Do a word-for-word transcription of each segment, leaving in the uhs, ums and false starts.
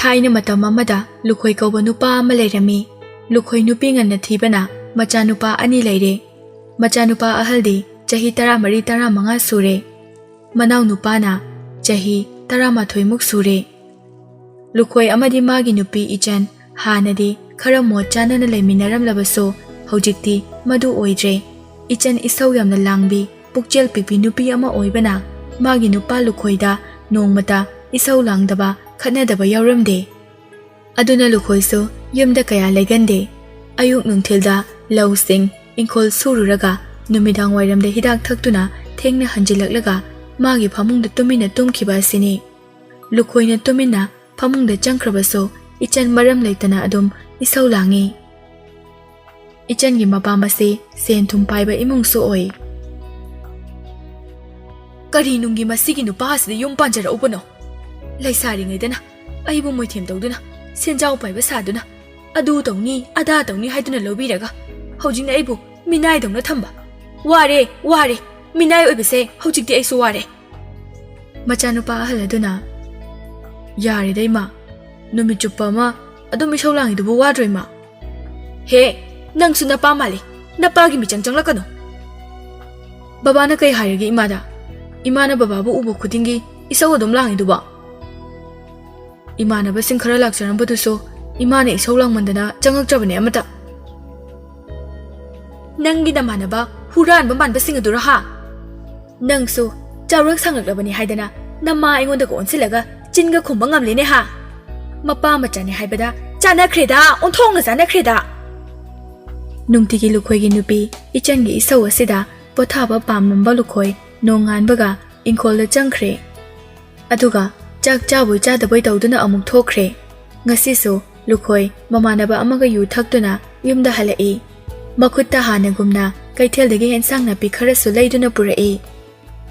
ꯊꯥꯏꯅ ꯃꯇꯝ ꯑꯃꯗ ꯂꯨꯈꯣꯏ ꯀꯧꯕ ꯅꯨꯄꯥ ꯑꯃ ꯂꯩꯔꯝꯃꯤ꯫ ꯂꯨꯈꯣꯏ ꯅꯨꯄꯤ ꯉꯟꯅ ꯊꯤꯕꯅ ꯃꯆꯥꯅꯨꯄꯥ ꯑꯅꯤ ꯂꯩꯔꯦ꯫ ꯃꯆꯥꯅꯨꯄꯥ ꯑꯍꯜꯗꯤ ꯆꯍꯤ ꯇꯔꯥꯃꯔꯤ, ꯇꯔꯥꯃꯉꯥ ꯁꯨꯔꯦ꯫ ꯃꯅꯥꯎ ꯅꯨꯄꯥꯅ ꯆꯍꯤ ꯇꯔꯥꯃꯥꯊꯣꯏꯃꯨꯛ ꯁꯨꯔꯦ꯫ ꯂꯨꯈꯣꯏ ꯑꯃꯗꯤ ꯃꯥꯒꯤ ꯅꯨꯄꯤ ꯏꯆꯟ ꯍꯥꯟꯅꯗꯤ ꯈꯔ ꯃꯣꯠ ꯆꯥꯅꯅ ꯂꯩꯃꯤꯟꯅꯔꯝꯂꯕꯁꯨ, ꯍꯧꯖꯤꯛꯇꯤ ꯃꯗꯨ ꯑꯣꯏꯗ꯭ꯔꯦ꯫ ꯏꯆꯟ ꯏꯁꯧ ꯌꯥꯝꯅ ꯂꯥꯡꯕꯤ, ꯄꯨꯛꯆꯦꯜ ꯄꯤꯛꯄꯤ ꯅꯨꯄꯤ ꯑꯃ ꯑꯣꯏꯕꯅ ꯃꯥꯒꯤ ꯅꯨꯄꯥ ꯂꯨꯈꯣꯏꯗ ꯅꯣꯡꯃꯇ ꯏꯁꯧ ꯂꯥꯡꯗꯕ, ꯈꯠꯅꯗꯕ ꯌꯥꯎꯔꯝꯗꯦ꯫ ꯑꯗꯨꯅ ꯂꯨꯈꯣꯏꯁꯨ ꯌꯨꯝꯗ ꯀꯌꯥ ꯂꯩꯒꯟꯗꯦ꯫ ꯑꯌꯨꯛ ꯅꯨꯡꯊꯤꯜꯗ ꯂꯧꯁꯤꯡ, ꯏꯪꯈꯣꯜ ꯁꯨꯔꯨꯔꯒ ꯅꯨꯃꯤꯗꯥꯡ ꯋꯥꯏꯔꯝꯗ ꯍꯤꯗꯥꯛ ꯊꯛꯇꯨꯅ ꯊꯦꯡꯅ ꯍꯟꯖꯤꯜꯂꯛꯂꯒ ꯃꯥꯒꯤ ꯐꯃꯨꯡꯗ ꯇꯨꯃꯤꯟꯅ ꯇꯨꯝꯈꯤꯕ ꯑꯁꯤꯅꯤ꯫ ꯂꯨꯈꯣꯏꯅ ꯇꯨꯃꯤꯟꯅ ꯐꯃꯨꯡꯗ ꯆꯪꯈ꯭ꯔꯕꯁꯨ ꯏꯆꯟ ꯃꯔꯝ ꯂꯩꯇꯅ ꯑꯗꯨꯝ ꯏꯁꯧ ꯂꯥꯡꯉꯤ꯫ ꯏꯆꯟꯒꯤ ꯃꯄꯥ ꯃꯁꯤ ꯁꯦꯟ ꯊꯨꯝ ꯄꯥꯏꯕ ꯏꯃꯨꯡꯁꯨ ꯑꯣꯏ꯫ ꯀꯔꯤ ꯅꯨꯡꯒꯤ ꯃꯁꯤꯒꯤ ꯅꯨꯄꯥ ꯑꯁꯤꯗ ꯌꯨꯝ ꯄꯥꯟꯖꯔꯛꯎꯕꯅꯣ? ꯂꯩꯁꯥꯔꯤꯉꯩꯗꯅ ꯑꯩꯕꯨ ꯃꯣꯏꯊꯦꯝ ꯇꯧꯗꯨꯅ, ꯁꯦꯟꯖꯥꯎ ꯄꯥꯏꯕ ꯁꯥꯗꯨꯅ, ꯑꯗꯨ ꯇꯧꯅꯤ, ꯑꯗꯥ ꯇꯧꯅꯤ ꯍꯥꯏꯗꯨꯅ ꯂꯧꯕꯤꯔꯒ, ꯍꯧꯖꯤꯛꯅ ꯑꯩꯕꯨ ꯃꯤꯅꯥꯏꯗꯧꯅ ꯊꯝꯕ꯫ ꯋꯥꯔꯦ, ꯋꯥꯔꯦ꯫ ꯃꯤꯅꯥꯏ ꯑꯣꯏꯕꯁꯦ ꯍꯧꯖꯤꯛꯇꯤ ꯑꯩꯁꯨ ꯋꯥꯔꯦ꯫ ꯃꯆꯥꯅꯨꯄꯥ ꯑꯍꯜ ꯑꯗꯨꯅ, "ꯌꯥꯔꯦꯗ ꯏꯃꯥ, ꯅꯨꯃꯤꯠ ꯆꯨꯞꯄ ꯑꯃ ꯑꯗꯨꯝ ꯏꯁꯧ ꯂꯥꯡꯉꯤꯗꯨꯕꯨ ꯋꯥꯗ꯭ꯔꯣ ꯏꯃꯥ?" "ꯍꯦ, ꯅꯪꯁꯨ ꯅꯄꯥ ꯃꯥꯜꯂꯤ꯫ ꯅꯄꯥꯒꯤ ꯃꯤꯆꯪ ꯆꯪꯂꯛꯀꯅꯨ꯫ ꯕꯕꯥꯅ ꯀꯩ ꯍꯥꯏꯔꯒꯦ ꯏꯃꯥꯗ? ꯏꯃꯥꯅ ꯕꯕꯥꯕꯨ ꯎꯕ ꯈꯨꯗꯤꯡꯒꯤ ꯏꯁꯧ ꯑꯗꯨꯝ ꯂꯥꯡꯉꯤꯗꯨꯕꯣ?" "ꯏꯃꯥꯟꯅꯕꯁꯤꯡ ꯈꯔ ꯂꯥꯛꯆꯔꯝꯕꯗꯨꯁꯨ ꯏꯃꯥꯅ ꯏꯁꯧ ꯂꯥꯡꯃꯟꯗꯅ ꯆꯪꯉꯛꯇ꯭ꯔꯕꯅꯦ ꯑꯃꯠꯇ꯫" "ꯅꯪꯒꯤ ꯅꯃꯥꯟꯅꯕ ꯍꯨꯔꯥꯟꯕ ꯃꯥꯟꯕꯁꯤꯡ ꯑꯗꯨꯔ ꯍꯥ? ꯅꯪꯁꯨ ꯆꯥꯎꯔꯛ ꯁꯥꯡꯂꯛꯂꯕꯅꯤ ꯍꯥꯏꯗꯅ ꯅꯃꯥ ꯑꯩꯉꯣꯟꯗꯒ ꯑꯣꯟꯁꯤꯜꯂꯒ ꯆꯤꯟꯒ ꯈꯨꯝꯕ ꯉꯝꯂꯦꯅꯦ ꯍꯥ? ꯃꯄꯥ ꯃꯆꯥꯅꯤ ꯍꯥꯏꯕꯗ ꯆꯥꯟꯅꯈ꯭ꯔꯦꯗ, ꯑꯣꯟꯊꯣꯛꯅ ꯆꯥꯟꯅꯈ꯭ꯔꯦꯗ!" ꯅꯨꯡꯇꯤꯒꯤ ꯂꯨꯈꯣꯏꯒꯤ ꯅꯨꯄꯤ ꯏꯆꯟꯒꯤ ꯏꯁꯧ ꯑꯁꯤꯗ ꯄꯣꯊꯥꯕ ꯄꯥꯝꯂꯝꯕ ꯂꯨꯈꯣꯏ ꯅꯣꯡꯉꯥꯟꯕꯒ ꯏꯪꯈꯣꯜꯗ ꯆꯪꯈ꯭ꯔꯦ꯫ ꯑꯗꯨꯒ ꯆꯥꯛ ꯆꯥꯕꯣꯏ ꯆꯥꯗꯕꯣꯏ ꯇꯧꯗꯨꯅ ꯑꯃꯨꯛ ꯊꯣꯛꯈ꯭ꯔꯦ꯫ ꯉꯁꯤꯁꯨ ꯂꯨꯈꯣꯏ ꯃꯃꯥꯟꯅꯕ ꯑꯃꯒ ꯌꯨ ꯊꯛꯇꯨꯅ ꯌꯨꯝꯗ ꯍꯜꯂꯛꯏ꯫ ꯃꯈꯨꯠꯇ ꯍꯥꯟꯅꯒꯨꯝꯅ ꯀꯩꯊꯦꯜꯗꯒꯤ ꯑꯦꯟꯁꯥꯡ ꯅꯥꯄꯤ ꯈꯔꯁꯨ ꯂꯩꯗꯨꯅ ꯄꯨꯔꯛꯏ꯫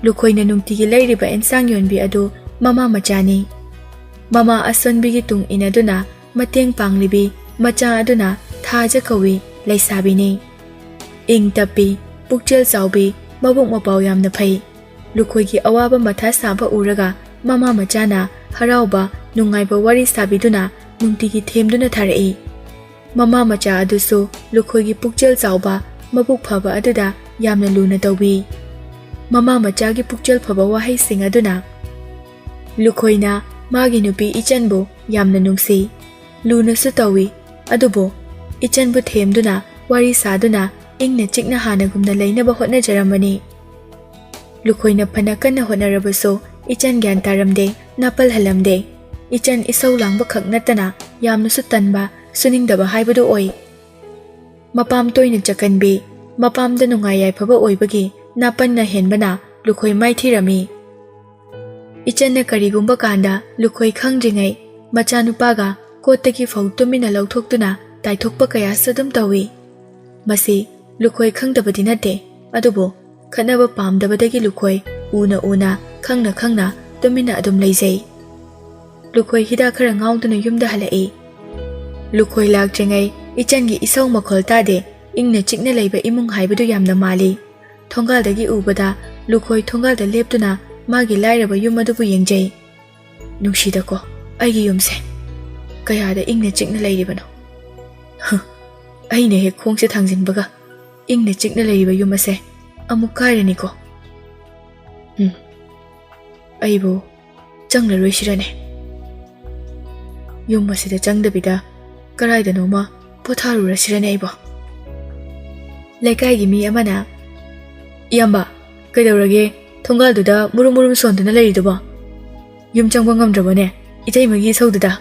ꯂꯨꯈꯣꯏꯅ ꯅꯨꯡꯇꯤꯒꯤ ꯂꯩꯔꯤꯕ ꯑꯦꯟꯁꯥꯡ ꯌꯣꯟꯕꯤ ꯑꯗꯨ ꯃꯃꯥ ꯃꯆꯥꯅꯤ꯫ ꯃꯃꯥ ꯑꯁꯣꯟꯕꯤꯒꯤ ꯇꯨꯡ ꯏꯟꯅꯗꯨꯅ ꯃꯇꯦꯡ ꯄꯥꯡꯂꯤꯕꯤ ꯃꯆꯥ ꯑꯗꯨꯅ ꯊꯥꯖ ꯀꯧꯏ, ꯂꯩꯁꯥꯕꯤꯅꯤ꯫ ꯏꯪ ꯇꯞꯄꯤ, ꯄꯨꯛꯆꯦꯜ ꯆꯥꯎꯕꯤ, ꯃꯕꯨꯛ ꯃꯄꯥꯎ ꯌꯥꯝꯅ ꯐꯩ꯫ ꯂꯨꯈꯣꯏꯒꯤ ꯑꯋꯥꯕ ꯃꯊꯥ ꯁꯥꯕ ꯎꯔꯒ ꯃꯃꯥ ꯃꯆꯥꯅ ꯍꯔꯥꯎꯕ, ꯅꯨꯡꯉꯥꯏꯕ ꯋꯥꯔꯤ ꯁꯥꯕꯤꯗꯨꯅ ꯅꯨꯡꯇꯤꯒꯤ ꯊꯦꯝꯗꯨꯅ ꯊꯥꯔꯛꯏ꯫ ꯃꯃꯥ ꯃꯆꯥ ꯑꯗꯨꯁꯨ ꯂꯨꯈꯣꯏꯒꯤ ꯄꯨꯛꯆꯦꯜ ꯆꯥꯎꯕ, ꯃꯕꯨꯛ ꯐꯕ ꯑꯗꯨꯗ ꯌꯥꯝꯅ ꯂꯨꯅ ꯇꯧꯕꯤ꯫ ꯃꯃꯥ ꯃꯆꯥꯒꯤ ꯄꯨꯛꯆꯦꯜ ꯐꯕ ꯋꯥꯍꯩꯁꯤꯡ ꯑꯗꯨꯅ ꯂꯨꯈꯣꯏꯅ ꯃꯥꯒꯤ ꯅꯨꯄꯤ ꯏꯆꯟꯕꯨ ꯌꯥꯝꯅ ꯅꯨꯡꯁꯤ, ꯂꯨꯅꯁꯨ ꯇꯧꯏ꯫ ꯑꯗꯨꯕꯨ ꯏꯆꯟꯕꯨ ꯊꯦꯝꯗꯨꯅ, ꯋꯥꯔꯤ ꯁꯥꯗꯨꯅ, ꯏꯪꯅ ꯆꯤꯛꯅ ꯍꯥꯟꯅꯒꯨꯝꯅ ꯂꯩꯅꯕ ꯍꯣꯠꯅꯖꯔꯝꯕꯅꯤ꯫ ꯂꯨꯈꯣꯏꯅ ꯐꯅ ꯀꯟꯅ ꯍꯣꯠꯅꯔꯕꯁꯨ ꯏꯆꯟ ꯒ꯭ꯌꯥꯟ ꯇꯥꯔꯝꯗꯦ, ꯅꯥꯄꯜꯍꯜꯂꯝꯗꯦ꯫ ꯏꯆꯟ ꯏꯁꯧ ꯂꯥꯡꯕ ꯈꯛ ꯅꯠꯇꯅ ꯌꯥꯝꯅꯁꯨ ꯇꯟꯕ, ꯁꯨꯅꯤꯡꯗꯕ ꯍꯥꯏꯕꯗꯨ ꯑꯣꯏ꯫ ꯃꯄꯥꯝ ꯇꯣꯏꯅ ꯆꯠꯀꯟꯕꯤ, ꯃꯄꯥꯝꯗ ꯅꯨꯡꯉꯥꯏ ꯌꯥꯏꯐꯕ ꯑꯣꯏꯕꯒꯤ ꯅꯥꯄꯟꯅ ꯍꯦꯟꯕꯅ ꯂꯨꯈꯣꯏ ꯃꯥꯏꯊꯤꯔꯝꯃꯤ꯫ ꯏꯆꯟꯅ ꯀꯔꯤꯒꯨꯝꯕ ꯀꯥꯟꯗ ꯂꯨꯈꯣꯏ ꯈꯪꯗ꯭ꯔꯤꯉꯩ ꯃꯆꯥꯅꯨꯄꯥꯒ ꯀꯣꯠꯇꯒꯤ ꯐꯧ ꯇꯨꯃꯤꯟꯅ ꯂꯧꯊꯣꯛꯇꯨꯅ ꯇꯥꯏꯊꯣꯛꯄ ꯀꯌꯥꯁꯨ ꯑꯗꯨꯝ ꯇꯧꯏ꯫ ꯃꯁꯤ ꯂꯨꯈꯣꯏ ꯈꯪꯗꯕꯗꯤ ꯅꯠꯇꯦ, ꯑꯗꯨꯕꯨ ꯈꯠꯅꯕ ꯄꯥꯝꯗꯕꯗꯒꯤ ꯂꯨꯈꯣꯏ ꯎꯅ ꯎꯅ, ꯈꯪꯅ ꯈꯪꯅ ꯇꯨꯃꯤꯟꯅ ꯑꯗꯨꯝ ꯂꯩꯖꯩ꯫ ꯂꯨꯈꯣꯏ ꯍꯤꯗꯥꯛ ꯈꯔ ꯉꯥꯎꯗꯨꯅ ꯌꯨꯝꯗ ꯍꯜꯂꯛꯏ꯫ ꯂꯨꯈꯣꯏ ꯂꯥꯛꯇ꯭ꯔꯤꯉꯩ ꯏꯆꯟꯒꯤ ꯏꯁꯧ ꯃꯈꯣꯜ ꯇꯥꯗꯦ, ꯏꯪꯅ ꯆꯤꯛꯅ ꯂꯩꯕ ꯏꯃꯨꯡ ꯍꯥꯏꯕꯗꯨ ꯌꯥꯝꯅ ꯃꯥꯜꯂꯤ꯫ ꯊꯣꯡꯒꯥꯜꯗꯒꯤ ꯎꯕꯗ ꯂꯨꯈꯣꯏ ꯊꯣꯡꯒꯥꯜꯗ ꯂꯦꯞꯇꯨꯅ ꯃꯥꯒꯤ ꯂꯥꯏꯔꯕ ꯌꯨꯝ ꯑꯗꯨꯕꯨ ꯌꯦꯡꯖꯩ꯫ ꯅꯨꯡꯁꯤꯗꯀꯣ ꯑꯩꯒꯤ ꯌꯨꯝꯁꯦ, ꯀꯌꯥꯗ ꯏꯪꯅ ꯆꯤꯛꯅ ꯂꯩꯔꯤꯕꯅꯣ꯫ ꯍ, ꯑꯩꯅ ꯍꯦꯛ ꯈꯣꯡꯁꯦ ꯊꯥꯡꯖꯤꯟꯕꯒ ꯏꯪꯅ ꯆꯤꯛꯅ ꯂꯩꯔꯤꯕ ꯌꯨꯝ ꯑꯁꯦ ꯑꯃꯨꯛ ꯀꯥꯏꯔꯅꯤꯀꯣ꯫ ꯎꯝ, ꯑꯩꯕꯨ ꯆꯪꯂꯔꯣꯏꯁꯤꯔꯅꯦ꯫ ꯌꯨꯝ ꯑꯁꯤꯗ ꯆꯪꯗꯕꯤꯗ ꯀꯗꯥꯏꯗꯅꯣꯃ ꯄꯣꯊꯥꯔꯨꯔꯁꯤꯔꯅꯦ ꯑꯩꯕꯣ꯫ ꯂꯩꯀꯥꯏꯒꯤ ꯃꯤ ꯑꯃꯅ, "ꯏꯌꯥꯝꯕ, ꯀꯩꯗꯧꯔꯒꯦ? ꯊꯣꯡꯒꯥꯜꯗꯨꯗ ꯃꯨꯔꯨꯝ ꯃꯨꯔꯨꯝ ꯁꯣꯟꯗꯨꯅ ꯂꯩꯔꯤꯗꯨꯕꯣ? ꯌꯨꯝ ꯆꯪꯕ ꯉꯝꯗ꯭ꯔꯕꯣꯅꯦ ꯏꯇꯩꯃꯒꯤ ꯏꯁꯧꯗꯨꯗ?"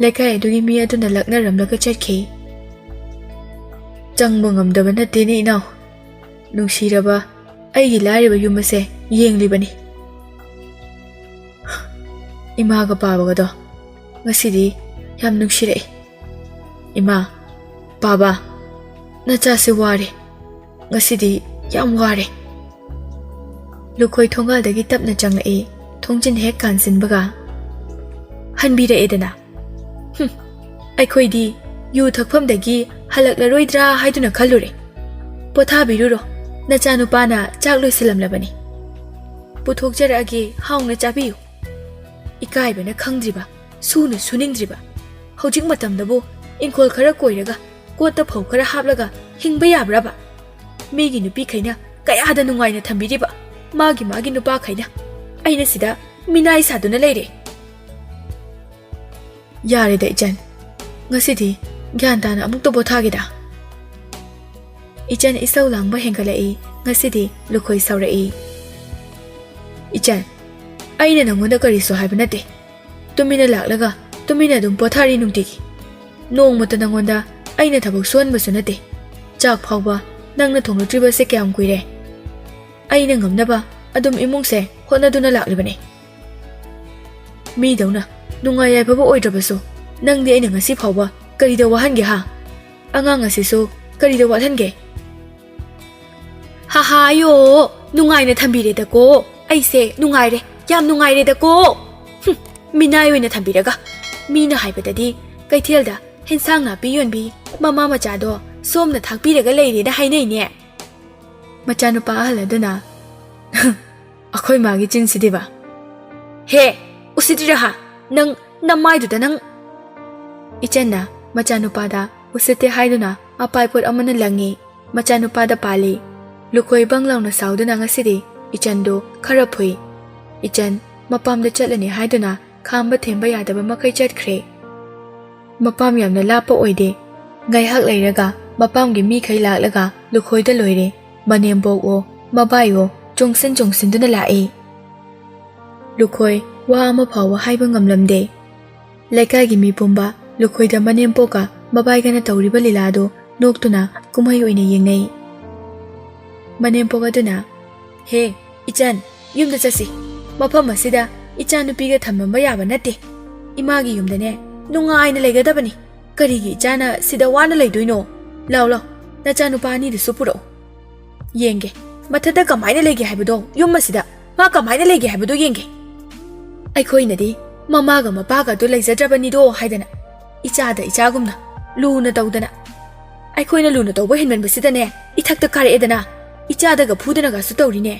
ꯂꯩꯀꯥꯏ ꯑꯗꯨꯒꯤ ꯃꯤ ꯑꯗꯨꯅ ꯂꯛꯅꯔꯝꯂꯒ ꯆꯠꯈꯤ꯫ "ꯆꯪꯕ ꯉꯝꯗꯕ ꯅꯠꯇꯦꯅꯦ ꯏꯅꯥꯎ, ꯅꯨꯡꯁꯤꯔꯕ ꯑꯩꯒꯤ ꯂꯥꯏꯔꯕ ꯌꯨꯝ ꯑꯁꯦ ꯌꯦꯡꯂꯤꯕꯅꯤ꯫ ꯏꯃꯥꯒ ꯄꯥꯕꯒꯗꯣ ꯉꯁꯤꯗꯤ ꯌꯥꯝ ꯅꯨꯡꯁꯤꯔꯛꯏ꯫ ꯏꯃꯥ, ꯄꯥꯕ, ꯅꯆꯥꯁꯦ ꯋꯥꯔꯦ, ꯉꯁꯤꯗꯤ ꯌꯥꯝ ꯋꯥꯔꯦ꯫" ꯂꯨꯈꯣꯏ ꯊꯣꯡꯒꯥꯜꯗꯒꯤ ꯇꯞꯅ ꯆꯪꯂꯛꯏ꯫ ꯊꯣꯡꯖꯤꯟ ꯍꯦꯛ ꯀꯥꯟꯁꯤꯟꯕꯒ, "ꯍꯟꯕꯤꯔꯛꯑꯦꯗꯅ꯫ ꯍꯨꯝ, ꯑꯩꯈꯣꯏꯗꯤ ꯌꯨ ꯊꯛꯐꯝꯗꯒꯤ ꯍꯜꯂꯛꯂꯔꯣꯏꯗ꯭ꯔꯥ ꯍꯥꯏꯗꯨꯅ ꯈꯜꯂꯨꯔꯦ꯫ ꯄꯣꯊꯥꯕꯤꯔꯨꯔꯣ, ꯅꯆꯥꯅꯨꯄꯥꯅ ꯆꯥꯛ ꯂꯣꯏꯁꯤꯜꯂꯝꯂꯕꯅꯤ꯫ ꯄꯨꯊꯣꯛꯆꯔꯛꯑꯒꯦ, ꯍꯥꯎꯅ ꯆꯥꯕꯤꯌꯨ꯫" ꯏꯀꯥꯏꯕꯅ ꯈꯪꯗ꯭ꯔꯤꯕ, ꯁꯨꯅ ꯁꯨꯅꯤꯡꯗ꯭ꯔꯤꯕ꯫ ꯍꯧꯖꯤꯛ ꯃꯇꯝꯗꯕꯨ ꯏꯪꯈꯣꯜ ꯈꯔ ꯀꯣꯏꯔꯒ, ꯀꯣꯠꯇ ꯐꯧ ꯈꯔ ꯍꯥꯞꯂꯒ ꯍꯤꯡꯕ ꯌꯥꯕ꯭ꯔꯕ? ꯃꯤꯒꯤ ꯅꯨꯄꯤꯈꯩꯅ ꯀꯌꯥꯗ ꯅꯨꯡꯉꯥꯏꯅ ꯊꯝꯕꯤꯔꯤꯕ, ꯃꯥꯒꯤ ꯃꯥꯒꯤ ꯅꯨꯄꯥꯈꯩꯅ꯫ ꯑꯩꯅ ꯁꯤꯗ ꯃꯤꯅꯥꯏ ꯁꯥꯗꯨꯅ ꯂꯩꯔꯦ꯫ ꯌꯥꯔꯦꯗ ꯏꯆꯟ, ꯉꯁꯤꯗꯤ ꯒ꯭ꯌꯥꯟ ꯇꯥꯅ ꯑꯃꯨꯛꯇ ꯄꯣꯊꯥꯒꯦꯗ꯫ ꯏꯆꯟ ꯏꯁꯧ ꯂꯥꯡꯕ ꯍꯦꯟꯒꯠꯂꯛꯏ꯫ ꯉꯁꯤꯗꯤ ꯂꯨꯈꯣꯏ ꯁꯥꯎꯔꯛꯏ꯫ ꯏꯆꯟ, ꯑꯩꯅ ꯅꯪꯉꯣꯟꯗ ꯀꯔꯤꯁꯨ ꯍꯥꯏꯕ ꯅꯠꯇꯦ꯫ ꯇꯨꯃꯤꯟꯅ ꯂꯥꯛꯂꯒ ꯇꯨꯃꯤꯟꯅ ꯑꯗꯨꯝ ꯄꯣꯊꯥꯔꯤ ꯅꯨꯡꯇꯤꯒꯤ꯫ ꯅꯣꯡꯃꯇ ꯅꯪꯉꯣꯟꯗ ꯑꯩꯅ ꯊꯕꯛ ꯁꯨꯍꯟꯕꯁꯨ ꯅꯠꯇꯦ꯫ ꯆꯥꯛ ꯐꯥꯎꯕ ꯅꯪꯅ ꯊꯣꯡꯂꯛꯇ꯭ꯔꯤꯕꯁꯦ ꯀꯌꯥꯝ ꯀꯨꯏꯔꯦ? ꯑꯩꯅ ꯉꯝꯅꯕ ꯑꯗꯨꯝ ꯏꯃꯨꯡꯁꯦ ꯍꯣꯠꯅꯗꯨꯅ ꯂꯥꯛꯂꯤꯕꯅꯤ꯫ ꯃꯤꯗꯧꯅ ꯅꯨꯡꯉꯥꯏ ꯌꯥꯏꯐꯕ ꯑꯣꯏꯗ꯭ꯔꯕꯁꯨ, ꯅꯪꯗꯤ ꯑꯩꯅ ꯉꯁꯤ ꯐꯥꯎꯕ ꯀꯔꯤꯗ ꯋꯥꯍꯟꯒꯦ ꯍꯥ? ꯑꯉꯥꯡ ꯑꯁꯤꯁꯨ ꯀꯔꯤꯗ ꯋꯥꯠꯍꯟꯒꯦ? ꯍꯥꯍꯥ, ꯑꯌꯣ, ꯅꯨꯡꯉꯥꯏꯅ ꯊꯝꯕꯤꯔꯦꯗꯀꯣ꯫ ꯑꯩꯁꯦ ꯅꯨꯡꯉꯥꯏꯔꯦ, ꯌꯥꯝ ꯅꯨꯡꯉꯥꯏꯔꯦꯗꯀꯣ꯫ ꯍꯨꯝ, ꯃꯤꯅꯥꯏ ꯑꯣꯏꯅ ꯊꯝꯕꯤꯔꯒ꯫ ꯃꯤꯅ ꯍꯥꯏꯕꯗꯗꯤ ꯀꯩꯊꯦꯜꯗ ꯍꯦꯟꯁꯥꯡ ꯅꯥꯄꯤ ꯌꯣꯟꯕꯤ ꯃꯃꯥ ꯃꯆꯥꯗꯣ ꯁꯣꯝꯅ ꯊꯥꯛꯄꯤꯔꯒ ꯂꯩꯔꯦꯅ ꯍꯥꯏꯅꯩꯅꯦ꯫ ꯃꯆꯥꯅꯨꯄꯥ ꯑꯍꯜ ꯑꯗꯨꯅ, "ꯑꯩꯈꯣꯏ ꯃꯥꯒꯤ ꯆꯤꯟꯁꯤꯗꯤꯕ?" "ꯍꯦ, ꯎꯁꯤꯠꯇ꯭ꯔꯤꯔꯥ ꯍꯥ? ꯅꯪ ꯅꯃꯥꯏꯗꯨꯗ ꯅꯪ!" ꯏꯆꯟꯅ ꯃꯆꯥꯅꯨꯄꯥꯗ ꯎꯁꯤꯠꯇꯦ ꯍꯥꯏꯗꯨꯅ ꯑꯄꯥꯏꯄꯣꯠ ꯑꯃꯅ ꯂꯪꯉꯤ꯫ ꯃꯆꯥꯅꯨꯄꯥꯗ ꯄꯥꯜꯂꯤ꯫ ꯂꯨꯈꯣꯏ ꯕꯪ ꯂꯥꯎꯅ ꯁꯥꯎꯗꯨꯅ ꯉꯁꯤꯗꯤ ꯏꯆꯟꯗꯨ ꯈꯔ ꯐꯨꯏ꯫ ꯏꯆꯟ ꯃꯄꯥꯝꯗ ꯆꯠꯂꯅꯤ ꯍꯥꯏꯗꯨꯅ ꯈꯥꯝꯕ ꯊꯦꯝꯕ ꯌꯥꯗꯕ ꯃꯈꯩ ꯆꯠꯈ꯭ꯔꯦ꯫ ꯃꯄꯥꯝ ꯌꯥꯝꯅ ꯂꯥꯞꯄ ꯑꯣꯏꯗꯦ꯫ ꯉꯥꯏꯍꯥꯛ ꯂꯩꯔꯒ ꯃꯄꯥꯝꯒꯤ ꯃꯤꯈꯩ ꯂꯥꯛꯂꯒ ꯂꯨꯈꯣꯏꯗ ꯂꯣꯏꯔꯦ꯫ ꯃꯅꯦꯝꯕꯣꯛꯑꯣ, ꯃꯕꯥꯏꯑꯣ ꯆꯣꯡꯁꯤꯟ ꯆꯣꯡꯁꯤꯟꯗꯨꯅ ꯂꯥꯛꯏ꯫ ꯂꯨꯈꯣꯏ ꯋꯥ ꯑꯃ ꯐꯥꯎꯕ ꯍꯥꯏꯕ ꯉꯝꯂꯝꯗꯦ꯫ ꯂꯩꯀꯥꯏꯒꯤ ꯃꯤ ꯄꯨꯝꯕ ꯂꯨꯈꯣꯏꯗ ꯃꯅꯦꯝꯄꯣꯛꯀ ꯃꯕꯥꯏꯒꯅ ꯇꯧꯔꯤꯕ ꯂꯤꯂꯥꯗꯨ ꯅꯣꯛꯇꯨꯅ ꯀꯨꯝꯍꯩ ꯑꯣꯏꯅ ꯌꯦꯡꯅꯩ꯫ ꯃꯅꯦꯝꯄꯣꯛ ꯑꯗꯨꯅ, "ꯍꯦ, ꯏꯆꯟ, ꯌꯨꯝꯗ ꯆꯠꯁꯤ꯫ ꯃꯐꯝ ꯑꯁꯤꯗ ꯏꯆꯥꯅꯨꯄꯤꯒ ꯊꯝꯃꯝꯕ ꯌꯥꯕ ꯅꯠꯇꯦ꯫ ꯏꯃꯥꯒꯤ ꯌꯨꯝꯗꯅꯦ ꯅꯨꯡꯉꯥꯏꯅ ꯂꯩꯒꯗꯕꯅꯤ꯫ ꯀꯔꯤꯒꯤ ꯏꯆꯥꯅ ꯁꯤꯗ ꯋꯥꯅ ꯂꯩꯗꯣꯏꯅꯣ? ꯂꯥꯎ, ꯂꯥꯎ, ꯅꯆꯥꯅꯨꯄꯥ ꯑꯅꯤꯗꯨꯁꯨ ꯄꯨꯔꯛꯎ꯫ ꯌꯦꯡꯒꯦ, ꯃꯊꯟꯇ ꯀꯃꯥꯏꯅ ꯂꯩꯒꯦ ꯍꯥꯏꯕꯗꯣ, ꯌꯨꯝ ꯑꯁꯤꯗ ꯃꯥ ꯀꯃꯥꯏꯅ ꯂꯩꯒꯦ ꯍꯥꯏꯕꯗꯣ ꯌꯦꯡꯒꯦ꯫ ꯑꯩꯈꯣꯏꯅꯗꯤ ꯃꯃꯥꯒ ꯃꯄꯥꯒꯗꯣ ꯂꯩꯖꯗ꯭ꯔꯕꯅꯤꯗꯣ ꯍꯥꯏꯗꯅ ꯏꯆꯥꯗ ꯏꯆꯥꯒꯨꯝꯅ ꯂꯨꯅ ꯇꯧꯗꯅ꯫ ꯑꯩꯈꯣꯏꯅ ꯂꯨꯅ ꯇꯧꯕ ꯍꯦꯟꯃꯟꯕꯁꯤꯗꯅꯦ ꯏꯊꯛꯇ ꯀꯥꯔꯛꯑꯦꯗꯅ, ꯏꯆꯥꯗꯒ ꯐꯨꯗꯅꯒꯁꯨ ꯇꯧꯔꯤꯅꯦ꯫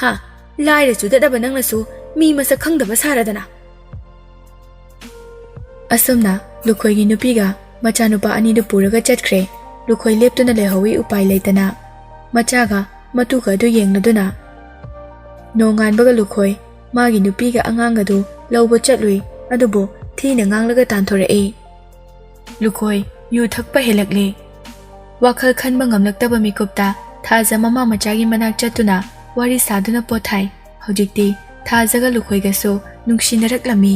ꯍꯥ? ꯂꯥꯏꯔ ꯆꯨꯗꯠꯅꯕ ꯅꯪꯅꯁꯨ ꯃꯤ ꯃꯁꯛ ꯈꯪꯗꯕ ꯁꯥꯔꯗꯅ꯫ ꯑꯁꯨꯝꯅ ꯂꯨꯈꯣꯏꯒꯤ ꯅꯨꯄꯤꯒ ꯃꯆꯥꯅꯨꯄꯥ ꯑꯅꯤꯗꯨ ꯄꯨꯔꯒ ꯆꯠꯈ꯭ꯔꯦ꯫ ꯂꯨꯈꯣꯏ ꯂꯦꯞꯇꯨꯅ ꯂꯩꯍꯧꯏ ꯎꯄꯥꯏ ꯂꯩꯇꯅ꯫ ꯃꯆꯥꯒ ꯃꯇꯨꯒ ꯑꯗꯨ ꯌꯦꯡꯂꯗꯨꯅ꯫ ꯅꯣꯡꯉꯥꯟꯕꯒ ꯂꯨꯈꯣꯏ ꯃꯥꯒꯤ ꯅꯨꯄꯤꯒ ꯑꯉꯥꯡ ꯑꯗꯨ ꯂꯧꯕ ꯆꯠꯂꯨꯏ, ꯑꯗꯨꯕꯨ ꯊꯤꯅ ꯉꯥꯡꯂꯒ ꯇꯥꯟꯊꯣꯔꯛꯏ꯫ ꯂꯨꯈꯣꯏ ꯌꯨ ꯊꯛꯄ ꯍꯦꯜꯂꯛꯂꯦ꯫ ꯋꯥꯈꯜ ꯈꯟꯕ ꯉꯝꯂꯛꯇꯕ ꯃꯤꯀꯨꯞꯇ ꯊꯥꯖ ꯃꯃꯥ ꯃꯆꯥꯒꯤ ꯃꯅꯥꯛ ꯆꯠꯇꯨꯅ ꯋꯥꯔꯤ ꯁꯥꯗꯨꯅ ꯄꯣꯊꯥꯏ꯫ ꯍꯧꯖꯤꯛꯇꯤ ꯊꯥꯖꯒ ꯂꯨꯈꯣꯏꯒꯁꯨ ꯅꯨꯡꯁꯤꯅꯔꯛꯂꯝꯃꯤ꯫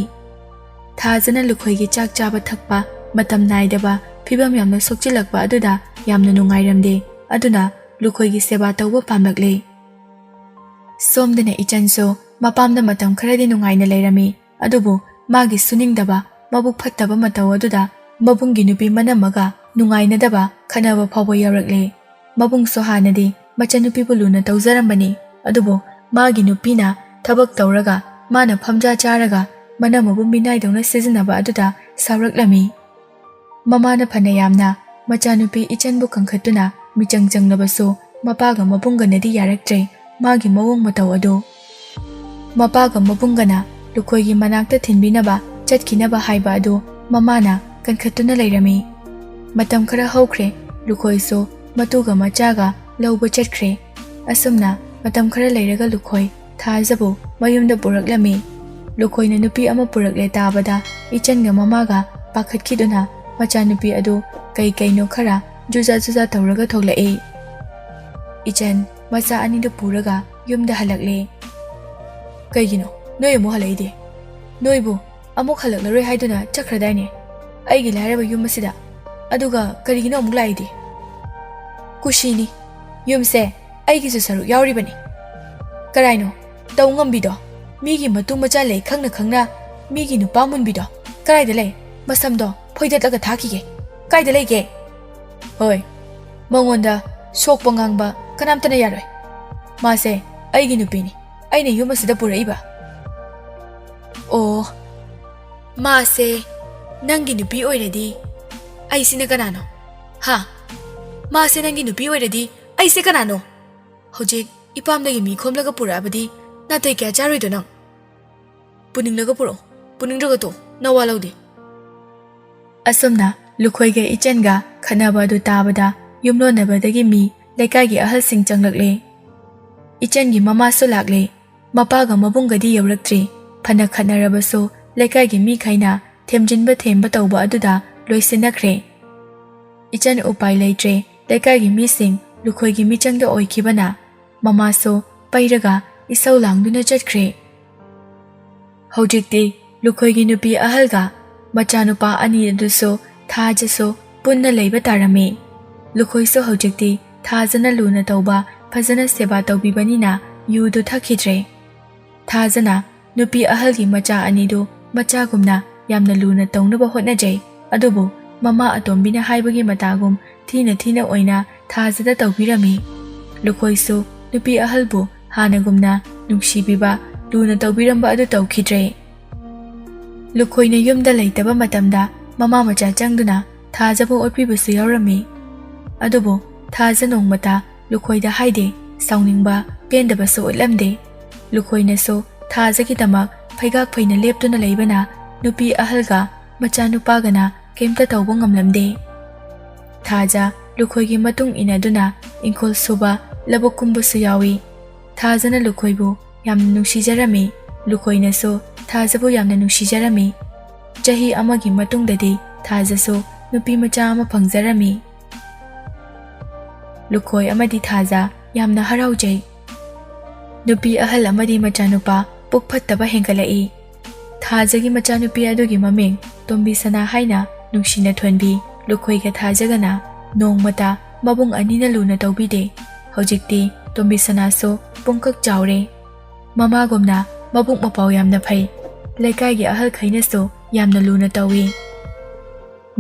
ꯊꯥꯖꯅ ꯂꯨꯈꯣꯏꯒꯤ ꯆꯥꯛ ꯆꯥꯕ ꯊꯛꯄ ꯃꯇꯝ ꯅꯥꯏꯗꯕ ꯐꯤꯕꯝ ꯌꯥꯝꯅ ꯁꯣꯛꯆꯤꯜꯂꯛꯄ ꯑꯗꯨꯗ ꯌꯥꯝꯅ ꯅꯨꯡꯉꯥꯏꯔꯝꯗꯦ꯫ ꯑꯗꯨꯅ ꯂꯨꯈꯣꯏꯒꯤ ꯁꯦꯕꯥ ꯇꯧꯕ ꯄꯥꯝꯂꯛꯂꯦ꯫ ꯁꯣꯝꯗꯅ ꯏꯆꯟꯁꯨ ꯃꯄꯥꯝꯗ ꯃꯇꯝ ꯈꯔꯗꯤ ꯅꯨꯡꯉꯥꯏꯅ ꯂꯩꯔꯝꯃꯤ, ꯑꯗꯨꯕꯨ ꯃꯥꯒꯤ ꯁꯨꯅꯤꯡꯗꯕ, ꯃꯕꯨꯛ ꯐꯠꯇꯕ ꯃꯇꯧ ꯑꯗꯨꯗ ꯃꯕꯨꯡꯒꯤ ꯅꯨꯄꯤ ꯃꯅꯝꯃꯒ ꯅꯨꯡꯉꯥꯏꯅꯗꯕ, ꯈꯠꯅꯕ ꯐꯥꯎꯕ ꯌꯥꯎꯔꯛꯂꯦ꯫ ꯃꯕꯨꯡꯁꯨ ꯍꯥꯟꯅꯗꯤ ꯃꯆꯟꯅꯨꯄꯤꯕꯨ ꯂꯨꯅ ꯇꯧꯖꯔꯝꯕꯅꯤ, ꯑꯗꯨꯕꯨ ꯃꯥꯒꯤ ꯅꯨꯄꯤꯅ ꯊꯕꯛ ꯇꯧꯔꯒ ꯃꯥꯅ ꯐꯝꯖꯥ ꯆꯥꯔꯒ ꯃꯅꯝꯃꯕꯨ ꯃꯤꯅꯥꯏꯗꯧꯅ ꯁꯤꯖꯤꯟꯅꯕ ꯑꯗꯨꯗ ꯁꯥꯎꯔꯛꯂꯝꯃꯤ꯫ ꯃꯃꯥꯅ ꯐꯅ ꯌꯥꯝꯅ ꯃꯆꯥꯅꯨꯄꯤ ꯏꯆꯟꯕꯨ ꯀꯟꯈꯠꯇꯨꯅ ꯃꯤꯆꯪ ꯆꯪꯂꯕꯁꯨ ꯃꯄꯥꯒ ꯃꯕꯨꯡꯒꯅꯗꯤ ꯌꯥꯔꯛꯇ꯭ꯔꯦ ꯃꯥꯒꯤ ꯃꯑꯣꯡ ꯃꯇꯧ ꯑꯗꯨ꯫ ꯃꯄꯥꯒ ꯃꯕꯨꯡꯒꯅ ꯂꯨꯈꯣꯏꯒꯤ ꯃꯅꯥꯛꯇ ꯊꯤꯟꯕꯤꯅꯕ ꯆꯠꯈꯤꯅꯕ ꯍꯥꯏꯕ ꯑꯗꯨ ꯃꯃꯥꯅ ꯀꯟꯈꯠꯇꯨꯅ ꯂꯩꯔꯝꯃꯤ꯫ ꯃꯇꯝ ꯈꯔ ꯍꯧꯈ꯭ꯔꯦ, ꯂꯨꯈꯣꯏꯁꯨ ꯃꯇꯨꯒ ꯃꯆꯥꯒ ꯂꯧꯕ ꯆꯠꯈ꯭ꯔꯦ꯫ ꯑꯁꯨꯝꯅ ꯃꯇꯝ ꯈꯔ ꯂꯩꯔꯒ ꯂꯨꯈꯣꯏ ꯊꯥꯖꯕꯨ ꯃꯌꯨꯝꯗ ꯄꯨꯔꯛꯂꯝꯃꯤ꯫ ꯂꯨꯈꯣꯏꯅ ꯅꯨꯄꯤ ꯑꯃ ꯄꯨꯔꯛꯂꯦ ꯇꯥꯕꯗ ꯏꯆꯟꯒ ꯃꯃꯥꯒ ꯄꯥꯈꯠꯈꯤꯗꯨꯅ ꯃꯆꯥꯅꯨꯄꯤ ꯑꯗꯨ ꯀꯩ ꯀꯩꯅꯣ ꯈꯔ ꯖꯨꯖꯥ ꯖꯨꯖꯥ ꯇꯧꯔꯒ ꯊꯣꯛꯂꯛꯏ꯫ ꯏꯆꯟ ꯃꯆꯥ ꯑꯅꯤꯗꯨ ꯄꯨꯔꯒ ꯌꯨꯝꯗ ꯍꯜꯂꯛꯂꯦ꯫ "ꯀꯩꯒꯤꯅꯣ ꯅꯣꯏ ꯑꯃꯨꯛ ꯍꯜꯂꯛꯏꯗꯤ? ꯅꯣꯏꯕꯨ ꯑꯃꯨꯛ ꯍꯜꯂꯛꯂꯔꯣꯏ ꯍꯥꯏꯗꯨꯅ ꯆꯠꯈ꯭ꯔꯗꯥꯏꯅꯦ? ꯑꯩꯒꯤ ꯂꯥꯏꯔꯕ ꯌꯨꯝ ꯑꯁꯤꯗ꯫ ꯑꯗꯨꯒ ꯀꯔꯤꯒꯤꯅꯣ ꯑꯃꯨꯛ ꯂꯥꯛꯏꯗꯤ?" "ꯀꯨꯁꯤꯅꯤ꯫ ꯌꯨꯝꯁꯦ ꯑꯩꯒꯤꯁꯨ ꯁꯔꯨꯛ ꯌꯥꯎꯔꯤꯕꯅꯤ꯫ ꯀꯔꯥꯏꯅꯣ ꯇꯧ ꯉꯝꯕꯤꯗꯣ? ꯃꯤꯒꯤ ꯃꯇꯨ ꯃꯆꯥ ꯂꯩ ꯈꯪꯅ ꯈꯪꯅ ꯃꯤꯒꯤ ꯅꯨꯄꯥ ꯃꯨꯟꯕꯤꯗꯣ ꯀꯔꯥꯏꯗ ꯂꯩ? ꯃꯁꯝꯗꯣ ꯐꯣꯏꯗꯠꯂꯒ ꯊꯥꯈꯤꯒꯦ꯫ ꯀꯥꯏꯗ ꯂꯩꯒꯦ?" "ꯍꯣꯏ, ꯃꯉꯣꯟꯗ ꯁꯣꯛꯄ ꯉꯥꯡꯕ ꯀꯅꯥꯝꯇꯅ ꯌꯥꯔꯣꯏ꯫ ꯃꯥꯁꯦ ꯑꯩꯒꯤ ꯅꯨꯄꯤꯅꯤ꯫ ꯑꯩꯅ ꯌꯨꯝ ꯑꯁꯤꯗ ꯄꯨꯔꯛꯏꯕ꯫" "ꯑꯣ, ꯃꯥꯁꯦ ꯅꯪꯒꯤ ꯅꯨꯄꯤ ꯑꯣꯏꯔꯗꯤ ꯑꯩꯁꯤꯅ ꯀꯅꯥꯅꯣ? ꯍꯥ? ꯃꯥꯁꯦ ꯅꯪꯒꯤ ꯅꯨꯄꯤ ꯑꯣꯏꯔꯗꯤ ꯑꯩꯁꯦ ꯀꯅꯥꯅꯣ? ꯍꯧꯖꯤꯛ ꯏꯄꯥꯝꯗꯒꯤ ꯃꯤ ꯈꯣꯝꯂꯒ ꯄꯨꯔꯛꯑꯕꯗꯤ ꯅꯥꯇꯩ ꯀꯌꯥ ꯆꯥꯔꯣꯏꯗꯣ ꯅꯪ? ꯄꯨꯅꯤꯡꯂꯒ ꯄꯨꯔꯛꯑꯣ, ꯄꯨꯅꯤꯡꯗ꯭ꯔꯒ ꯇꯣꯛꯑꯣ, ꯅꯋꯥ ꯂꯧꯗꯦ꯫ ꯑꯁꯨꯝꯅ ꯂꯨꯈꯣꯏꯒ ꯏꯆꯟꯒ ꯈꯠꯅꯕ ꯑꯗꯨ ꯇꯥꯕꯗ ꯌꯨꯝꯂꯣꯟꯅꯕꯗꯒꯤ ꯃꯤ, ꯂꯩꯀꯥꯏꯒꯤ ꯑꯍꯜꯁꯤꯡ ꯆꯪꯂꯛꯂꯦ꯫ ꯏꯆꯟꯒꯤ ꯃꯃꯥꯁꯨ ꯂꯥꯛꯂꯦ꯫ ꯃꯄꯥꯒ ꯃꯕꯨꯡꯒꯗꯤ ꯌꯧꯔꯛꯇ꯭ꯔꯤ꯫ ꯐꯅ ꯈꯠꯅꯔꯕꯁꯨ ꯂꯩꯀꯥꯏꯒꯤ ꯃꯤꯈꯩꯅ ꯊꯦꯝꯖꯤꯟꯕ ꯊꯦꯝꯕ ꯇꯧꯕ ꯑꯗꯨꯗ ꯂꯣꯏꯁꯤꯟꯅꯈ꯭ꯔꯦ꯫ ꯏꯆꯟ ꯎꯄꯥꯏ ꯂꯩꯇ꯭ꯔꯦ꯫ ꯂꯩꯀꯥꯏꯒꯤ ꯃꯤꯁꯤꯡ ꯂꯨꯈꯣꯏꯒꯤ ꯃꯤꯆꯪꯗ ꯑꯣꯏꯈꯤꯕꯅ ꯃꯃꯥꯁꯨ ꯄꯩꯔꯒ ꯏꯁꯧ ꯂꯥꯡꯗꯨꯅ ꯆꯠꯈ꯭ꯔꯦ꯫ ꯍꯧꯖꯤꯛꯇꯤ ꯂꯨꯈꯣꯏꯒꯤ ꯅꯨꯄꯤ ꯑꯍꯜꯒ ꯃꯆꯥꯅꯨꯄꯥ ꯑꯅꯤ ꯑꯗꯨꯁꯨ ꯊꯥꯖꯁꯨ ꯄꯨꯟꯅ ꯂꯩꯕ ꯇꯥꯔꯝꯃꯤ꯫ ꯂꯨꯈꯣꯏꯁꯨ ꯍꯧꯖꯤꯛꯇꯤ ꯊꯥꯖꯅ ꯂꯨꯅ ꯇꯧꯕ, ꯐꯖꯅ ꯁꯦꯕꯥ ꯇꯧꯕꯤꯕꯅꯤꯅ ꯌꯨꯗꯨ ꯊꯛꯈꯤꯗ꯭ꯔꯦ꯫ ꯊꯥꯖꯅ ꯅꯨꯄꯤ ꯑꯍꯜꯒꯤ ꯃꯆꯥ ꯑꯅꯤꯗꯨ ꯃꯆꯥꯒꯨꯝꯅ ꯌꯥꯝꯅ ꯂꯨꯅ ꯇꯧꯅꯕ ꯍꯣꯠꯅꯖꯩ꯫ ꯑꯗꯨꯕꯨ ꯃꯃꯥ ꯑꯇꯣꯝꯕꯤꯅ ꯍꯥꯏꯕꯒꯤ ꯃꯇꯥꯒꯨꯝ ꯊꯤꯅ ꯊꯤꯅ ꯑꯣꯏꯅ ꯊꯥꯖꯗ ꯇꯧꯕꯤꯔꯝꯃꯤ꯫ ꯂꯨꯈꯣꯏꯁꯨ ꯅꯨꯄꯤ ꯑꯍꯜꯕꯨ ꯍꯥꯟꯅꯒꯨꯝꯅ ꯅꯨꯡꯁꯤꯕꯤꯕ, ꯂꯨꯅ ꯇꯧꯕꯤꯔꯝꯕ ꯑꯗꯨ ꯇꯧꯈꯤꯗ꯭ꯔꯦ꯫ ꯂꯨꯈꯣꯏꯅ ꯌꯨꯝꯗ ꯂꯩꯇꯕ ꯃꯇꯝꯗ ꯃꯃꯥ ꯃꯆꯥ ꯆꯪꯗꯨꯅ ꯊꯥꯖꯕꯨ ꯑꯣꯠꯄꯤꯕꯁꯨ ꯌꯥꯎꯔꯝꯃꯤ꯫ ꯑꯗꯨꯕꯨ ꯊꯥꯖ ꯅꯣꯡꯃꯇ ꯂꯨꯈꯣꯏꯗ ꯍꯥꯏꯗꯦ, ꯁꯥꯎꯅꯤꯡꯕ, ꯄꯦꯟꯗꯕꯁꯨ ꯎꯠꯂꯝꯗꯦ꯫ ꯂꯨꯈꯣꯏꯅꯁꯨ ꯊꯥꯖꯒꯤꯗꯃꯛ ꯐꯩꯒꯥꯛ ꯐꯩꯅ ꯂꯦꯞꯇꯨꯅ ꯂꯩꯕꯅ ꯅꯨꯄꯤ ꯑꯍꯜꯒ ꯃꯆꯥꯅꯨꯄꯥꯒꯅ ꯀꯩꯝꯇ ꯇꯧꯕ ꯉꯝꯂꯝꯗꯦ꯫ ꯊꯥꯖ ꯂꯨꯈꯣꯏꯒꯤ ꯃꯇꯨꯡ ꯏꯟꯅꯗꯨꯅ ꯏꯪꯈꯣꯜ ꯁꯨꯕ, ꯂꯧꯕꯨꯛ ꯀꯨꯝꯕꯁꯨ ꯌꯥꯎꯏ꯫ ꯊꯥꯖꯅ ꯂꯨꯈꯣꯏꯕꯨ ꯌꯥꯝꯅ ꯅꯨꯡꯁꯤꯖꯔꯝꯃꯤ꯫ ꯂꯨꯈꯣꯏꯅꯁꯨ ꯊꯥꯖꯕꯨ ꯌꯥꯝꯅ ꯅꯨꯡꯁꯤꯖꯔꯝꯃꯤ꯫ ꯆꯍꯤ ꯑꯃꯒꯤ ꯃꯇꯨꯡꯗꯗꯤ ꯊꯥꯖꯁꯨ ꯅꯨꯄꯤ ꯃꯆꯥ ꯑꯃ ꯐꯪꯖꯔꯝꯃꯤ꯫ ꯂꯨꯈꯣꯏ ꯑꯃꯗꯤ ꯊꯥꯖ ꯌꯥꯝꯅ ꯍꯔꯥꯎꯖꯩ꯫ ꯅꯨꯄꯤ ꯑꯍꯜ ꯑꯃꯗꯤ ꯃꯆꯥꯅꯨꯄꯥ ꯄꯨꯛ ꯐꯠꯇꯕ ꯍꯦꯟꯒꯠꯂꯛꯏ꯫ ꯊꯥꯖꯒꯤ ꯃꯆꯥꯅꯨꯄꯤ ꯑꯗꯨꯒꯤ ꯃꯃꯤꯡ ꯇꯣꯝꯕꯤ ꯁꯅꯥ ꯍꯥꯏꯅ ꯅꯨꯡꯁꯤꯅ ꯊꯣꯟꯕꯤ꯫ ꯂꯨꯈꯣꯏꯒ ꯊꯥꯖꯒꯅ ꯅꯣꯡꯃꯇ ꯃꯕꯨꯡ ꯑꯅꯤꯅ ꯂꯨꯅ ꯇꯧꯕꯤꯗꯦ꯫ ꯍꯧꯖꯤꯛꯇꯤ ꯇꯣꯝꯕꯤ ꯁꯅꯥꯁꯨ ꯄꯨꯡꯀꯛ ꯆꯥꯎꯔꯦ꯫ ꯃꯃꯥꯒꯨꯝꯅ ꯃꯕꯨꯛ ꯃꯄꯥꯎ ꯌꯥꯝꯅ ꯐꯩ꯫ ꯂꯩꯀꯥꯏꯒꯤ ꯑꯍꯜꯈꯩꯅꯁꯨ ꯌꯥꯝꯅ ꯂꯨꯅ ꯇꯧꯏ꯫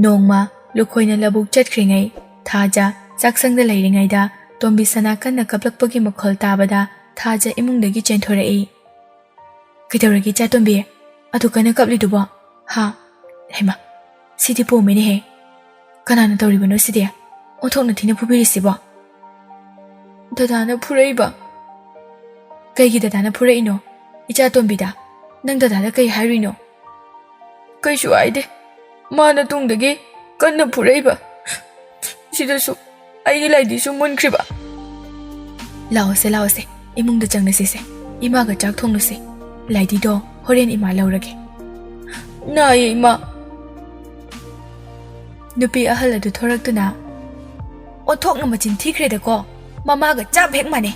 ꯅꯣꯡꯃ ꯂꯨꯈꯣꯏꯅ ꯂꯧꯕꯨꯛ ꯆꯠꯈ꯭ꯔꯤꯉꯩ, ꯊꯥꯖ ꯆꯥꯛꯁꯪꯗ ꯂꯩꯔꯤꯉꯩꯗ ꯇꯣꯝꯕꯤ ꯁꯅꯥ ꯀꯟꯅ ꯀꯞꯂꯛꯄꯒꯤ ꯃꯈꯣꯜ ꯇꯥꯕꯗ ꯊꯥꯖ ꯏꯃꯨꯡꯗꯒꯤ ꯆꯦꯟꯊꯣꯔꯛꯏ꯫ "ꯀꯩꯗꯧꯔꯒꯦ ꯏꯆꯥ ꯇꯣꯝꯕꯤ? ꯑꯗꯨ ꯀꯟꯅ ꯀꯞꯂꯤꯗꯨꯕꯣ? ꯍꯥ? ꯍꯩꯃꯥ, ꯁꯤꯗꯤ ꯄꯣꯝꯃꯦꯅꯦꯍꯦ꯫ ꯀꯅꯥꯅ ꯇꯧꯔꯤꯕꯅꯣ ꯁꯤꯗꯤ? ꯑꯣꯟꯊꯣꯛꯅ ꯊꯤꯅ ꯐꯨꯕꯤꯔꯤꯁꯤꯕꯣ?" "ꯗꯗꯥꯅ ꯐꯨꯔꯛꯏꯕ?" "ꯀꯩꯒꯤ ꯗꯗꯥꯅ ꯐꯨꯔꯛꯏꯅꯣ? ꯏꯆꯥ ꯇꯣꯝꯕꯤꯗ ꯅꯪ ꯗꯗꯥꯗ ꯀꯩ ꯍꯥꯏꯔꯨꯏꯅꯣ?" "ꯀꯩꯁꯨ ꯍꯥꯏꯗꯦ꯫ ꯃꯥꯅ ꯇꯨꯡꯗꯒꯤ ꯀꯟꯅ ꯐꯨꯔꯛꯏꯕ꯫ ꯁꯤꯗꯁꯨ ꯑꯩꯒꯤ ꯂꯥꯏꯗꯤꯁꯨ ꯃꯨꯟꯈ꯭ꯔꯤꯕ꯫ "ꯂꯥꯛꯑꯣꯁꯦ, ꯂꯥꯛꯑꯣꯁꯦ, ꯏꯃꯨꯡꯗ ꯆꯪꯅꯁꯤꯁꯦ꯫ ꯏꯃꯥꯒ ꯆꯥꯛ ꯊꯣꯡꯂꯨꯁꯦ꯫ ꯂꯥꯏꯗꯤꯗꯣ ꯍꯣꯔꯦꯟ ꯏꯃꯥ ꯂꯧꯔꯒꯦ꯫" "ꯅꯥꯏꯌꯦ, ꯏꯃꯥ꯫" ꯅꯨꯄꯤ ꯑꯍꯜ ꯑꯗꯨ ꯊꯣꯔꯛꯇꯨꯅ, "ꯑꯣꯟꯊꯣꯛꯅ ꯃꯆꯤꯟ ꯊꯤꯈ꯭ꯔꯦꯗꯀꯣ꯫ ꯃꯃꯥꯒ ꯆꯞ ꯍꯦꯛ ꯃꯥꯟꯅꯩ꯫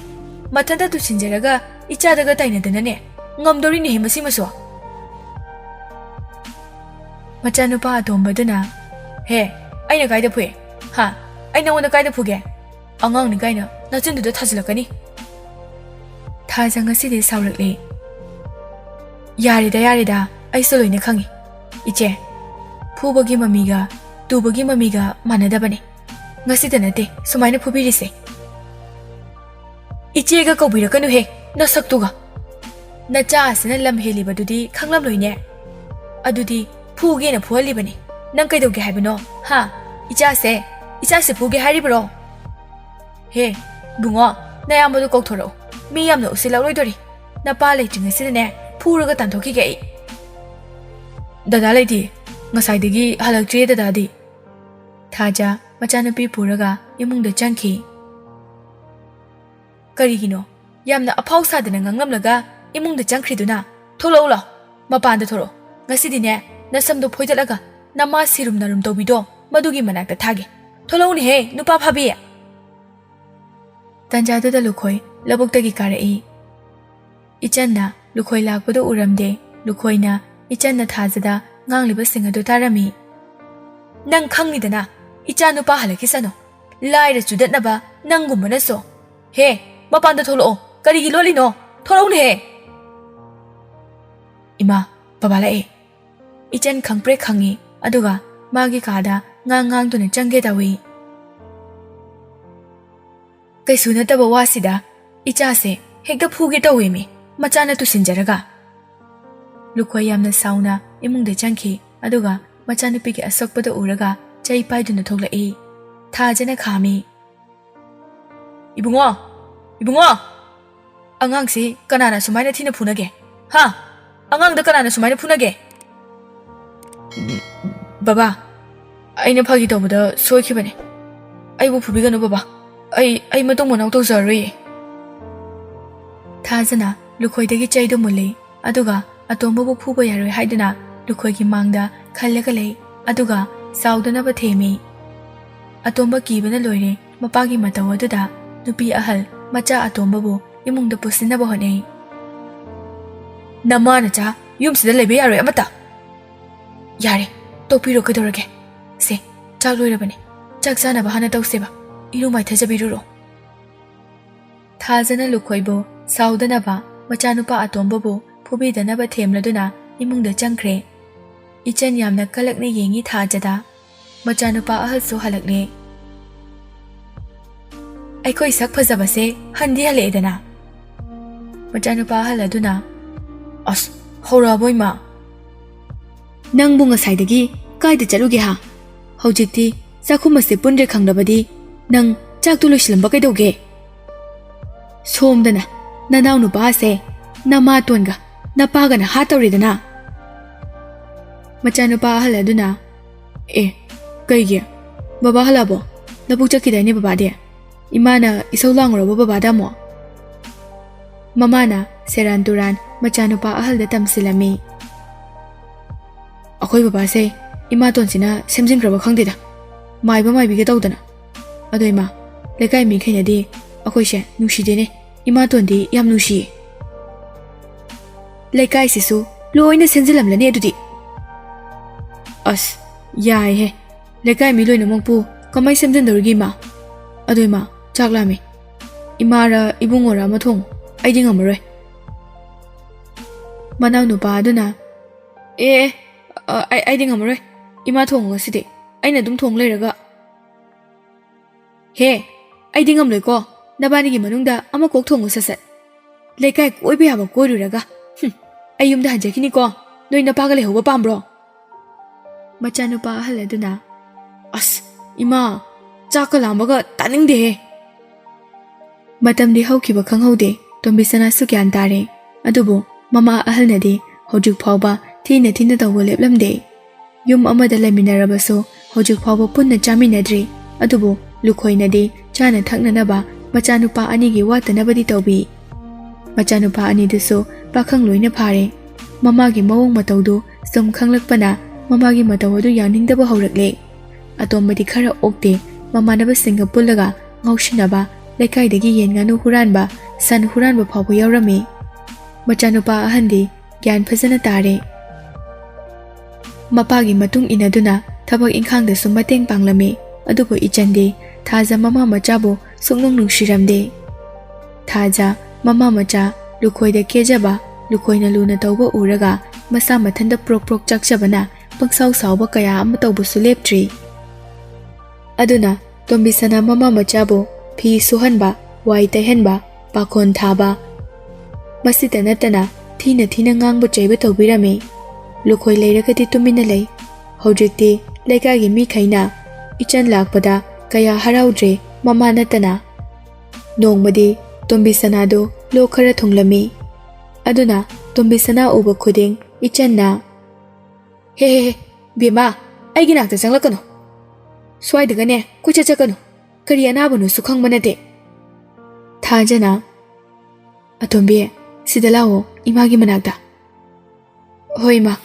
ꯃꯊꯟꯇ ꯇꯨꯁꯤꯟꯖꯔꯒ ꯏꯆꯥꯗꯒ ꯇꯥꯏꯅꯗꯅꯅꯦ꯫ ꯉꯝꯗꯧꯔꯤꯅꯦꯍꯦ ꯃꯁꯤꯃꯁꯨ꯫" ꯃꯆꯥꯅꯨꯄꯥ ꯑꯇꯣꯝꯕꯗꯨꯅ, "ꯍꯦ, ꯑꯩꯅ ꯀꯥꯏꯗ ꯐꯨꯏ? ꯍꯥ? ꯑꯩ ꯅꯉꯣꯟꯗ ꯀꯥꯏꯗ ꯐꯨꯒꯦ? ꯑꯉꯥꯡꯅꯤ ꯀꯥꯏꯅ ꯅꯆꯤꯟꯗꯨꯗ ꯊꯥꯖꯤꯜꯂꯛꯀꯅꯤ꯫" ꯊꯥꯖ ꯉꯁꯤꯗꯤ ꯁꯥꯎꯔꯛꯂꯦ꯫ "ꯌꯥꯔꯦꯗ, ꯌꯥꯔꯦꯗ, ꯑꯩꯁꯨ ꯂꯣꯏꯅ ꯈꯪꯉꯤ꯫ ꯏꯆꯦ, ꯐꯨꯕꯒꯤ ꯃꯃꯤꯒ ꯇꯨꯕꯒꯤ ꯃꯃꯤꯒ ꯃꯥꯟꯅꯗꯕꯅꯦ꯫ ꯉꯁꯤꯗ ꯅꯠꯇꯦ ꯁꯨꯃꯥꯏꯅ ꯐꯨꯕꯤꯔꯤꯁꯦ꯫" "ꯏꯆꯦꯒ ꯀꯧꯕꯤꯔꯛꯀꯅꯨꯍꯦ, ꯅꯁꯛꯇꯨꯒ꯫ ꯅꯆꯥ ꯑꯁꯤꯅ ꯂꯝ ꯍꯦꯜꯂꯤꯕꯗꯨꯗꯤ ꯈꯪꯂꯝꯂꯣꯏꯅꯦ꯫ ꯑꯗꯨꯗꯤ ꯐꯨꯒꯦꯅ ꯐꯨꯍꯜꯂꯤꯕꯅꯤ꯫ ꯅꯪ ꯀꯩꯗꯧꯒꯦ ꯍꯥꯏꯕꯅꯣ? ꯍꯥ? ꯏꯆꯥꯁꯦ, ꯏꯆꯥꯁꯦ ꯐꯨꯒꯦ ꯍꯥꯏꯔꯤꯕ꯭ꯔꯣ? ꯍꯦ, ꯏꯕꯨꯡꯉꯣ, ꯅꯌꯥꯝꯕꯗꯣ ꯀꯧꯊꯣꯔꯛꯑꯣ꯫ ꯃꯤ ꯌꯥꯝꯅ ꯎꯁꯤꯜꯂꯛꯂꯣꯏꯗꯣꯔꯤ꯫ ꯅꯄꯥ ꯂꯩꯇ꯭ꯔꯤꯉꯩꯁꯤꯗꯅꯦ, ꯐꯨꯔꯒ ꯇꯥꯟꯊꯣꯛꯈꯤꯒꯦ ꯑꯩ꯫" "ꯗꯗꯥ ꯂꯩꯇꯦ, ꯉꯁꯥꯏꯗꯒꯤ ꯍꯜꯂꯛꯇ꯭ꯔꯤꯌꯦ ꯗꯗꯥꯗꯤ꯫" ꯊꯥꯖ ꯃꯆꯥꯅꯨꯄꯤ ꯄꯨꯔꯒ ꯏꯃꯨꯡꯗ ꯆꯪꯈꯤ꯫ "ꯀꯔꯤꯒꯤꯅꯣ ꯌꯥꯝꯅ ꯑꯐꯥꯎ ꯁꯥꯗꯅ ꯉꯥꯡꯂꯝꯂꯒ ꯏꯃꯨꯡꯗ ꯆꯪꯈ꯭ꯔꯤꯗꯨꯅ? ꯊꯣꯛꯂꯛꯎ ꯂꯥꯎ, ꯃꯄꯥꯟꯗ ꯊꯣꯛꯂꯛꯑꯣ꯫ ꯉꯁꯤꯗꯤꯅꯦ, ꯅꯁꯝꯗꯣ ꯐꯣꯏꯗꯠꯂꯒ ꯅꯃꯥ ꯁꯤꯔꯨꯝ ꯅꯥꯔꯨꯝ ꯇꯧꯕꯤꯗꯣ ꯃꯗꯨꯒꯤ ꯃꯅꯥꯛꯇ ꯊꯥꯒꯦ꯫ ꯊꯣꯛꯂꯛꯎꯅꯦꯍꯦ, ꯅꯨꯄꯥ ꯐꯥꯕꯤ!" ꯇꯟꯖꯥꯗꯨꯗ ꯂꯨꯈꯣꯏ ꯂꯧꯕꯨꯛꯇꯒꯤ ꯀꯥꯔꯛꯏ꯫ ꯏꯆꯟꯅ ꯂꯨꯈꯣꯏ ꯂꯥꯛꯄꯗꯨ ꯎꯔꯝꯗꯦ꯫ ꯂꯨꯈꯣꯏꯅ ꯏꯆꯟꯅ ꯊꯥꯖꯗ ꯉꯥꯡꯂꯤꯕꯁꯤꯡ ꯑꯗꯨ ꯇꯥꯔꯝꯃꯤ꯫ "ꯅꯪ ꯈꯪꯅꯤꯗꯅ, ꯏꯆꯥ ꯅꯨꯄꯥ ꯍꯜꯂꯛꯈꯤꯁꯅꯨ꯫ ꯂꯥꯏꯔ ꯆꯨꯗꯠꯅꯕ ꯅꯪꯒꯨꯝꯕꯅꯁꯨ꯫ ꯍꯦ, ꯃꯄꯥꯟꯗ ꯊꯣꯛꯂꯛꯑꯣ꯫ ꯀꯔꯤꯒꯤ ꯂꯣꯠꯂꯤꯅꯣ? ꯊꯣꯛꯂꯛꯎꯅꯦꯍꯦ!" "ꯏꯃꯥ, ꯕꯕꯥ ꯂꯥꯛꯑꯦ꯫" ꯏꯆꯟ ꯈꯪꯄ꯭ꯔꯦꯛ ꯈꯪꯉꯤ, ꯑꯗꯨꯒ ꯃꯥꯒꯤ ꯀꯥꯗ ꯉꯥꯡ ꯉꯥꯡꯗꯨꯅ ꯆꯪꯒꯦ ꯇꯧꯏ꯫ "ꯀꯩꯁꯨ ꯅꯠꯇꯕ ꯋꯥꯁꯤꯗ ꯏꯆꯥꯁꯦ ꯍꯦꯛꯇ ꯐꯨꯒꯦ ꯇꯧꯋꯦꯃꯤ, ꯃꯆꯥꯅ ꯇꯨꯁꯤꯟꯖꯔꯒ꯫" ꯂꯨꯈꯣꯏ ꯌꯥꯝꯅ ꯁꯥꯎꯅ ꯏꯃꯨꯡꯗ ꯆꯪꯈꯤ, ꯑꯗꯨꯒ ꯃꯆꯥꯅꯨꯄꯤꯒꯤ ꯑꯁꯣꯛꯄꯗꯨ ꯎꯔꯒ ꯆꯩ ꯄꯥꯏꯗꯨꯅ ꯊꯣꯛꯂꯛꯏ꯫ ꯊꯥꯖꯅ ꯈꯥꯝꯃꯤ꯫ "ꯏꯕꯨꯡꯉꯣ, ꯏꯕꯨꯡꯉꯣ! ꯑꯉꯥꯡꯁꯤ ꯀꯅꯥꯅ ꯁꯨꯃꯥꯏꯅ ꯊꯤꯅ ꯐꯨꯅꯒꯦ? ꯍꯥ? ꯑꯉꯥꯡꯗ ꯀꯅꯥꯅ ꯁꯨꯃꯥꯏꯅ ꯐꯨꯅꯒꯦ?" "ꯕꯕꯥ, ꯑꯩꯅ ꯐꯥꯒꯤ ꯇꯧꯕꯗ ꯁꯣꯏꯈꯤꯕꯅꯦ꯫ ꯑꯩꯕꯨ ꯐꯨꯕꯤꯒꯅꯨ ꯕꯕꯥ꯫ ꯑꯩ, ꯑꯩ ꯃꯇꯨꯡ ꯃꯅꯥꯎ ꯇꯧꯖꯔꯔꯣꯏꯌꯦ꯫" ꯊꯥꯖꯅ ꯂꯨꯈꯣꯏꯗꯒꯤ ꯆꯩꯗꯨ ꯃꯨꯜꯂꯤ꯫ ꯑꯗꯨꯒ ꯑꯇꯣꯝꯕꯕꯨ ꯐꯨꯕ ꯌꯥꯔꯣꯏ ꯍꯥꯏꯗꯨꯅ ꯂꯨꯈꯣꯏꯒꯤ ꯃꯥꯡꯗ ꯈꯜꯂꯒ ꯂꯩ꯫ ꯑꯗꯨꯒ ꯁꯥꯎꯗꯅꯕ ꯊꯦꯝꯃꯤ꯫ ꯑꯇꯣꯝꯕ ꯀꯤꯕꯅ ꯂꯣꯏꯔꯦ꯫ ꯃꯄꯥꯒꯤ ꯃꯇꯧ ꯑꯗꯨꯗ ꯅꯨꯄꯤ ꯑꯍꯜ ꯃꯆꯥ ꯑꯇꯣꯝꯕꯕꯨ ꯏꯃꯨꯡꯗ ꯄꯨꯁꯤꯟꯅꯕ ꯍꯣꯠꯅꯩ꯫ "ꯅꯃꯥ ꯅꯆꯥ ꯌꯨꯝꯁꯤꯗ ꯂꯩꯕ ꯌꯥꯔꯣꯏ ꯑꯃꯠꯇ꯫ ꯌꯥꯔꯦ, ꯇꯣꯛꯄꯤꯔꯣ ꯀꯩꯗꯧꯔꯒꯦ꯫ ꯁꯦ, ꯆꯥꯛ ꯂꯣꯏꯔꯕꯅꯦ꯫ ꯆꯥꯛ ꯆꯥꯅꯕ ꯍꯥꯟꯅ ꯇꯧꯁꯦꯕ꯫ ꯏꯔꯨ ꯃꯥꯏꯊꯖꯕꯤꯔꯨꯔꯣ꯫" ꯊꯥꯖꯅ ꯂꯨꯈꯣꯏꯕꯨ ꯁꯥꯎꯗꯅꯕ ꯃꯆꯥꯅꯨꯄꯥ ꯑꯇꯣꯝꯕꯕꯨ ꯐꯨꯕꯤꯗꯅꯕ ꯊꯦꯝꯂꯗꯨꯅ ꯏꯃꯨꯡꯗ ꯆꯪꯈ꯭ꯔꯦ꯫ ꯏꯆꯟ ꯌꯥꯝꯅ ꯀꯂꯛꯅ ꯌꯦꯡꯉꯤ ꯊꯥꯖꯗ꯫ ꯃꯆꯥꯅꯨꯄꯥ ꯑꯍꯜꯁꯨ ꯍꯜꯂꯛꯂꯦ꯫ "ꯑꯩꯈꯣꯏ ꯁꯛ ꯐꯖꯕꯁꯦ ꯍꯟꯗꯤ ꯍꯜꯂꯛꯑꯦꯗꯅ꯫" ꯃꯆꯥꯅꯨꯄꯥ ꯑꯍꯜ ꯑꯗꯨꯅ, "ꯑꯁ, ꯍꯧꯔꯛꯑꯕꯣ ꯏꯃꯥ? ꯅꯪꯕꯨ ꯉꯁꯥꯏꯗꯒꯤ ꯀꯥꯏꯗ ꯆꯠꯂꯨꯒꯦ ꯍꯥ? ꯍꯧꯖꯤꯛꯇꯤ ꯆꯥꯛꯈꯨꯝ ꯑꯁꯦ ꯄꯨꯟꯗ꯭ꯔꯦ ꯈꯪꯂꯕꯗꯤ ꯅꯪ ꯆꯥꯛꯇꯨ ꯂꯣꯏꯁꯤꯜꯂꯝꯕ ꯀꯩꯗꯧꯒꯦ? ꯁꯣꯝꯗꯅ ꯅꯅꯥꯎ ꯅꯨꯄꯥꯁꯦ ꯅꯃꯥꯇꯣꯟꯒ ꯅꯄꯥꯒꯅ ꯍꯥꯠꯇꯧꯔꯦꯗꯅ꯫" ꯃꯆꯥꯅꯨꯄꯥ ꯑꯍꯜ ꯑꯗꯨꯅ, "ꯑꯦ, ꯀꯩꯒꯤ? ꯕꯕꯥ ꯍꯜꯂꯛꯑꯕꯣ? ꯂꯧꯕꯨꯛ ꯆꯠꯈꯤꯗꯥꯏꯅꯦ ꯕꯕꯥꯗꯤ? ꯏꯃꯥꯅ ꯏꯁꯧ ꯂꯥꯡꯉꯨꯔꯕꯣ ꯕꯕꯥꯗ ꯑꯃꯨꯛ?" ꯃꯃꯥꯅ ꯁꯦꯔꯥꯟ ꯇꯨꯔꯥꯟ ꯃꯆꯥꯅꯨꯄꯥ ꯑꯍꯜꯗ ꯇꯝꯁꯤꯜꯂꯝꯃꯤ꯫ "ꯑꯩꯈꯣꯏ ꯕꯕꯥꯁꯦ ꯏꯃꯥꯇꯣꯟꯁꯤꯅ ꯁꯦꯝꯖꯤꯟꯈ꯭ꯔꯕ ꯈꯪꯗꯦꯗ, ꯃꯥꯏꯕ ꯃꯥꯏꯕꯤꯒ ꯇꯧꯗꯅ꯫ ꯑꯗꯣ ꯏꯃꯥ, ꯂꯩꯀꯥꯏ ꯃꯤꯈꯩꯅꯗꯤ ꯑꯩꯈꯣꯏꯁꯦ ꯅꯨꯡꯁꯤꯗꯦꯅꯦ, ꯏꯃꯥꯇꯣꯟꯗꯤ ꯌꯥꯝ ꯅꯨꯡꯁꯤꯌꯦ꯫" "ꯂꯩꯀꯥꯏꯁꯤꯁꯨ ꯂꯣꯏꯅ ꯁꯦꯝꯖꯤꯜꯂꯝꯂꯅꯤ ꯑꯗꯨꯗꯤ꯫" "ꯑꯁ, ꯌꯥꯏꯍꯦ, ꯂꯩꯀꯥꯏ ꯃꯤ ꯂꯣꯏꯅꯃꯛꯄꯨ ꯀꯃꯥꯏ ꯁꯦꯝꯖꯤꯟꯗꯧꯔꯤꯒꯦ ꯏꯃꯥ? ꯑꯗꯣ ꯏꯃꯥ, ꯆꯥꯛ ꯂꯥꯝꯃꯦ꯫ ꯏꯃꯥꯔ ꯏꯕꯨꯡꯉꯣꯔ ꯑꯃ ꯊꯣꯡꯉꯨ, ꯑꯩꯗꯤ ꯉꯝꯃꯔꯣꯏ꯫" ꯃꯅꯥꯎꯅꯨꯄꯥ ꯑꯗꯨꯅ, "ꯑꯦ, ꯑꯦ, ꯑ, ꯑꯩ, ꯑꯩꯗꯤ ꯉꯝꯃꯔꯣꯏ, ꯏꯃꯥ ꯊꯣꯡꯉꯨ ꯉꯁꯤꯗꯤ, ꯑꯩꯅ ꯑꯗꯨꯝ ꯊꯣꯡ ꯂꯩꯔꯒ꯫" "ꯍꯦ, ꯑꯩꯗꯤ ꯉꯝꯂꯣꯏꯀꯣ, ꯅꯕꯥꯅꯤꯒꯤ ꯃꯅꯨꯡꯗ ꯑꯃ ꯀꯣꯛ ꯊꯣꯡꯉꯨ ꯁꯠ ꯁꯠ꯫ ꯂꯩꯀꯥꯏ ꯀꯣꯏꯕ ꯌꯥꯕ ꯀꯣꯏꯔꯨꯔꯒ, ꯍꯨꯝ, ꯑꯩ ꯌꯨꯝꯗ ꯍꯟꯖꯈꯤꯅꯤꯀꯣ, ꯅꯣꯏ ꯅꯄꯥꯒ ꯂꯩꯍꯧꯕ ꯄꯥꯝꯕ꯭ꯔꯣ?" ꯃꯆꯥꯅꯨꯄꯥ ꯑꯍꯜ ꯑꯗꯨꯅ, "ꯑꯁ, ꯏꯃꯥ, ꯆꯥꯛꯀ ꯂꯥꯝꯕꯒ ꯇꯥꯅꯤꯡꯗꯦꯍꯦ꯫" ꯃꯇꯝꯗꯤ ꯍꯧꯈꯤꯕ ꯈꯪꯍꯧꯗꯦ꯫ ꯇꯣꯝꯕꯤꯁꯅꯥꯁꯨ ꯒ꯭ꯌꯥꯟ ꯇꯥꯔꯦ꯫ ꯑꯗꯨꯕꯨ ꯃꯃꯥ ꯑꯍꯜꯅꯗꯤ ꯍꯧꯖꯤꯛ ꯐꯥꯎꯕ ꯊꯤꯅ ꯊꯤꯅ ꯇꯧꯕ ꯂꯦꯞꯂꯝꯗꯦ꯫ ꯌꯨꯝ ꯑꯃꯗ ꯂꯩꯃꯤꯟꯅꯔꯕꯁꯨ ꯍꯧꯖꯤꯛ ꯐꯥꯎꯕ ꯄꯨꯟꯅ ꯆꯥꯃꯤꯟꯅꯗ꯭ꯔꯤ꯫ ꯑꯗꯨꯕꯨ ꯂꯨꯈꯣꯏꯅꯗꯤ ꯆꯥꯅ ꯊꯛꯅꯅꯕ ꯃꯆꯥꯅꯨꯄꯥ ꯑꯅꯤꯒꯤ ꯋꯥꯠꯇꯅꯕꯗꯤ ꯇꯧꯕꯤ꯫ ꯃꯆꯥꯅꯨꯄꯥ ꯑꯅꯤꯗꯨꯁꯨ ꯄꯥꯈꯪ ꯂꯣꯏꯅ ꯐꯥꯔꯦ꯫ ꯃꯃꯥꯒꯤ ꯃꯑꯣꯡ ꯃꯇꯧꯗꯨ ꯁꯨꯝ ꯈꯪꯂꯛꯄꯅ ꯃꯃꯥꯒꯤ ꯃꯇꯧ ꯑꯗꯨ ꯌꯥꯅꯤꯡꯗꯕ ꯍꯧꯔꯛꯂꯦ꯫ ꯑꯇꯣꯝꯕꯗꯤ ꯈꯔ ꯑꯣꯛꯇꯦ꯫ ꯃꯃꯥꯟꯅꯕꯁꯤꯡꯒ ꯄꯨꯜꯂꯒ ꯉꯥꯎꯁꯤꯟꯅꯕ, ꯂꯩꯀꯥꯏꯗꯒꯤ ꯌꯦꯟ ꯉꯥꯅꯨ ꯍꯨꯔꯥꯟꯕ, ꯁꯟ ꯍꯨꯔꯥꯟꯕ ꯐꯥꯎꯕ ꯌꯥꯎꯔꯝꯃꯤ꯫ ꯃꯆꯥꯅꯨꯄꯥ ꯑꯍꯟꯗꯤ ꯒ꯭ꯌꯥꯟ ꯐꯖꯅ ꯇꯥꯔꯦ꯫ ꯃꯄꯥꯒꯤ ꯃꯇꯨꯡ ꯏꯟꯅꯗꯨꯅ ꯊꯕꯛ ꯏꯪꯈꯥꯡꯗꯁꯨ ꯃꯇꯦꯡ ꯄꯥꯡꯂꯝꯃꯤ꯫ ꯑꯗꯨꯕꯨ ꯏꯆꯟꯗꯤ ꯊꯥꯖ ꯃꯃꯥ ꯃꯆꯥꯕꯨ ꯁꯨꯛꯅꯨꯡ ꯅꯨꯡꯁꯤꯔꯝꯗꯦ꯫ ꯊꯥꯖ ꯃꯃꯥ ꯃꯆꯥ ꯂꯨꯈꯣꯏꯗ ꯀꯦꯖꯕ, ꯂꯨꯈꯣꯏꯅ ꯂꯨꯅ ꯇꯧꯕ ꯎꯔꯒ ꯃꯁꯥ ꯃꯊꯟꯇ ꯄ꯭ꯔꯣꯛ ꯄ꯭ꯔꯣꯛ ꯆꯥꯛꯆꯕꯅ ꯄꯪꯁꯥꯎ ꯁꯥꯎꯕ ꯀꯌꯥ ꯑꯃ ꯇꯧꯕꯁꯨ ꯂꯦꯞꯇ꯭ꯔꯤ꯫ ꯑꯗꯨꯅ ꯇꯣꯝꯕꯤꯁꯅꯥ ꯃꯃꯥ ꯃꯆꯥꯕꯨ ꯐꯤ ꯁꯨꯍꯟꯕ, ꯋꯥꯏ ꯇꯩꯍꯟꯕ, ꯄꯥꯈꯣꯟ ꯊꯥꯕ, ꯃꯁꯤꯇ ꯅꯠꯇꯅ ꯊꯤꯅ ꯊꯤꯅ ꯉꯥꯡꯕ ꯆꯩꯕ ꯇꯧꯕꯤꯔꯝꯃꯤ꯫ ꯂꯨꯈꯣꯏ ꯂꯩꯔꯒꯗꯤ ꯇꯨꯃꯤꯟꯅ ꯂꯩ꯫ ꯍꯧꯖꯤꯛꯇꯤ ꯂꯩꯀꯥꯏꯒꯤ ꯃꯤꯈꯩꯅ ꯏꯆꯟ ꯂꯥꯛꯄꯗ ꯀꯌꯥ ꯍꯔꯥꯎꯗ꯭ꯔꯦ, ꯃꯃꯥ ꯅꯠꯇꯅ꯫ ꯅꯣꯡꯃꯗꯤ ꯇꯣꯝꯕꯤꯁꯅꯥꯗꯨ ꯂꯣꯛ ꯈꯔ ꯊꯨꯡꯂꯝꯃꯤ꯫ ꯑꯗꯨꯅ ꯇꯣꯝꯕꯤꯁꯅꯥ ꯎꯕ ꯈꯨꯗꯤꯡ ꯏꯆꯟꯅ, "ꯍꯦ ꯍꯦ ꯍꯦ, ꯕꯦꯝꯃ, ꯑꯩꯒꯤ ꯅꯥꯛꯇ ꯆꯪꯂꯛꯀꯅꯨ꯫ ꯁ꯭ꯋꯥꯏꯗꯒꯅꯦ ꯀꯣꯏꯆꯠ ꯆꯠꯀꯅꯨ꯫ ꯀꯔꯤ ꯑꯅꯥꯕꯅꯣꯁꯨ ꯈꯪꯕ ꯅꯠꯇꯦ꯫" ꯊꯥꯖꯅ, "ꯑꯇꯣꯝꯕꯤ, ꯁꯤꯗ ꯂꯥꯛꯑꯣ, ꯏꯃꯥꯒꯤ ꯃꯅꯥꯛꯇ꯫" "ꯍꯣꯏ, ꯏꯃꯥ꯫"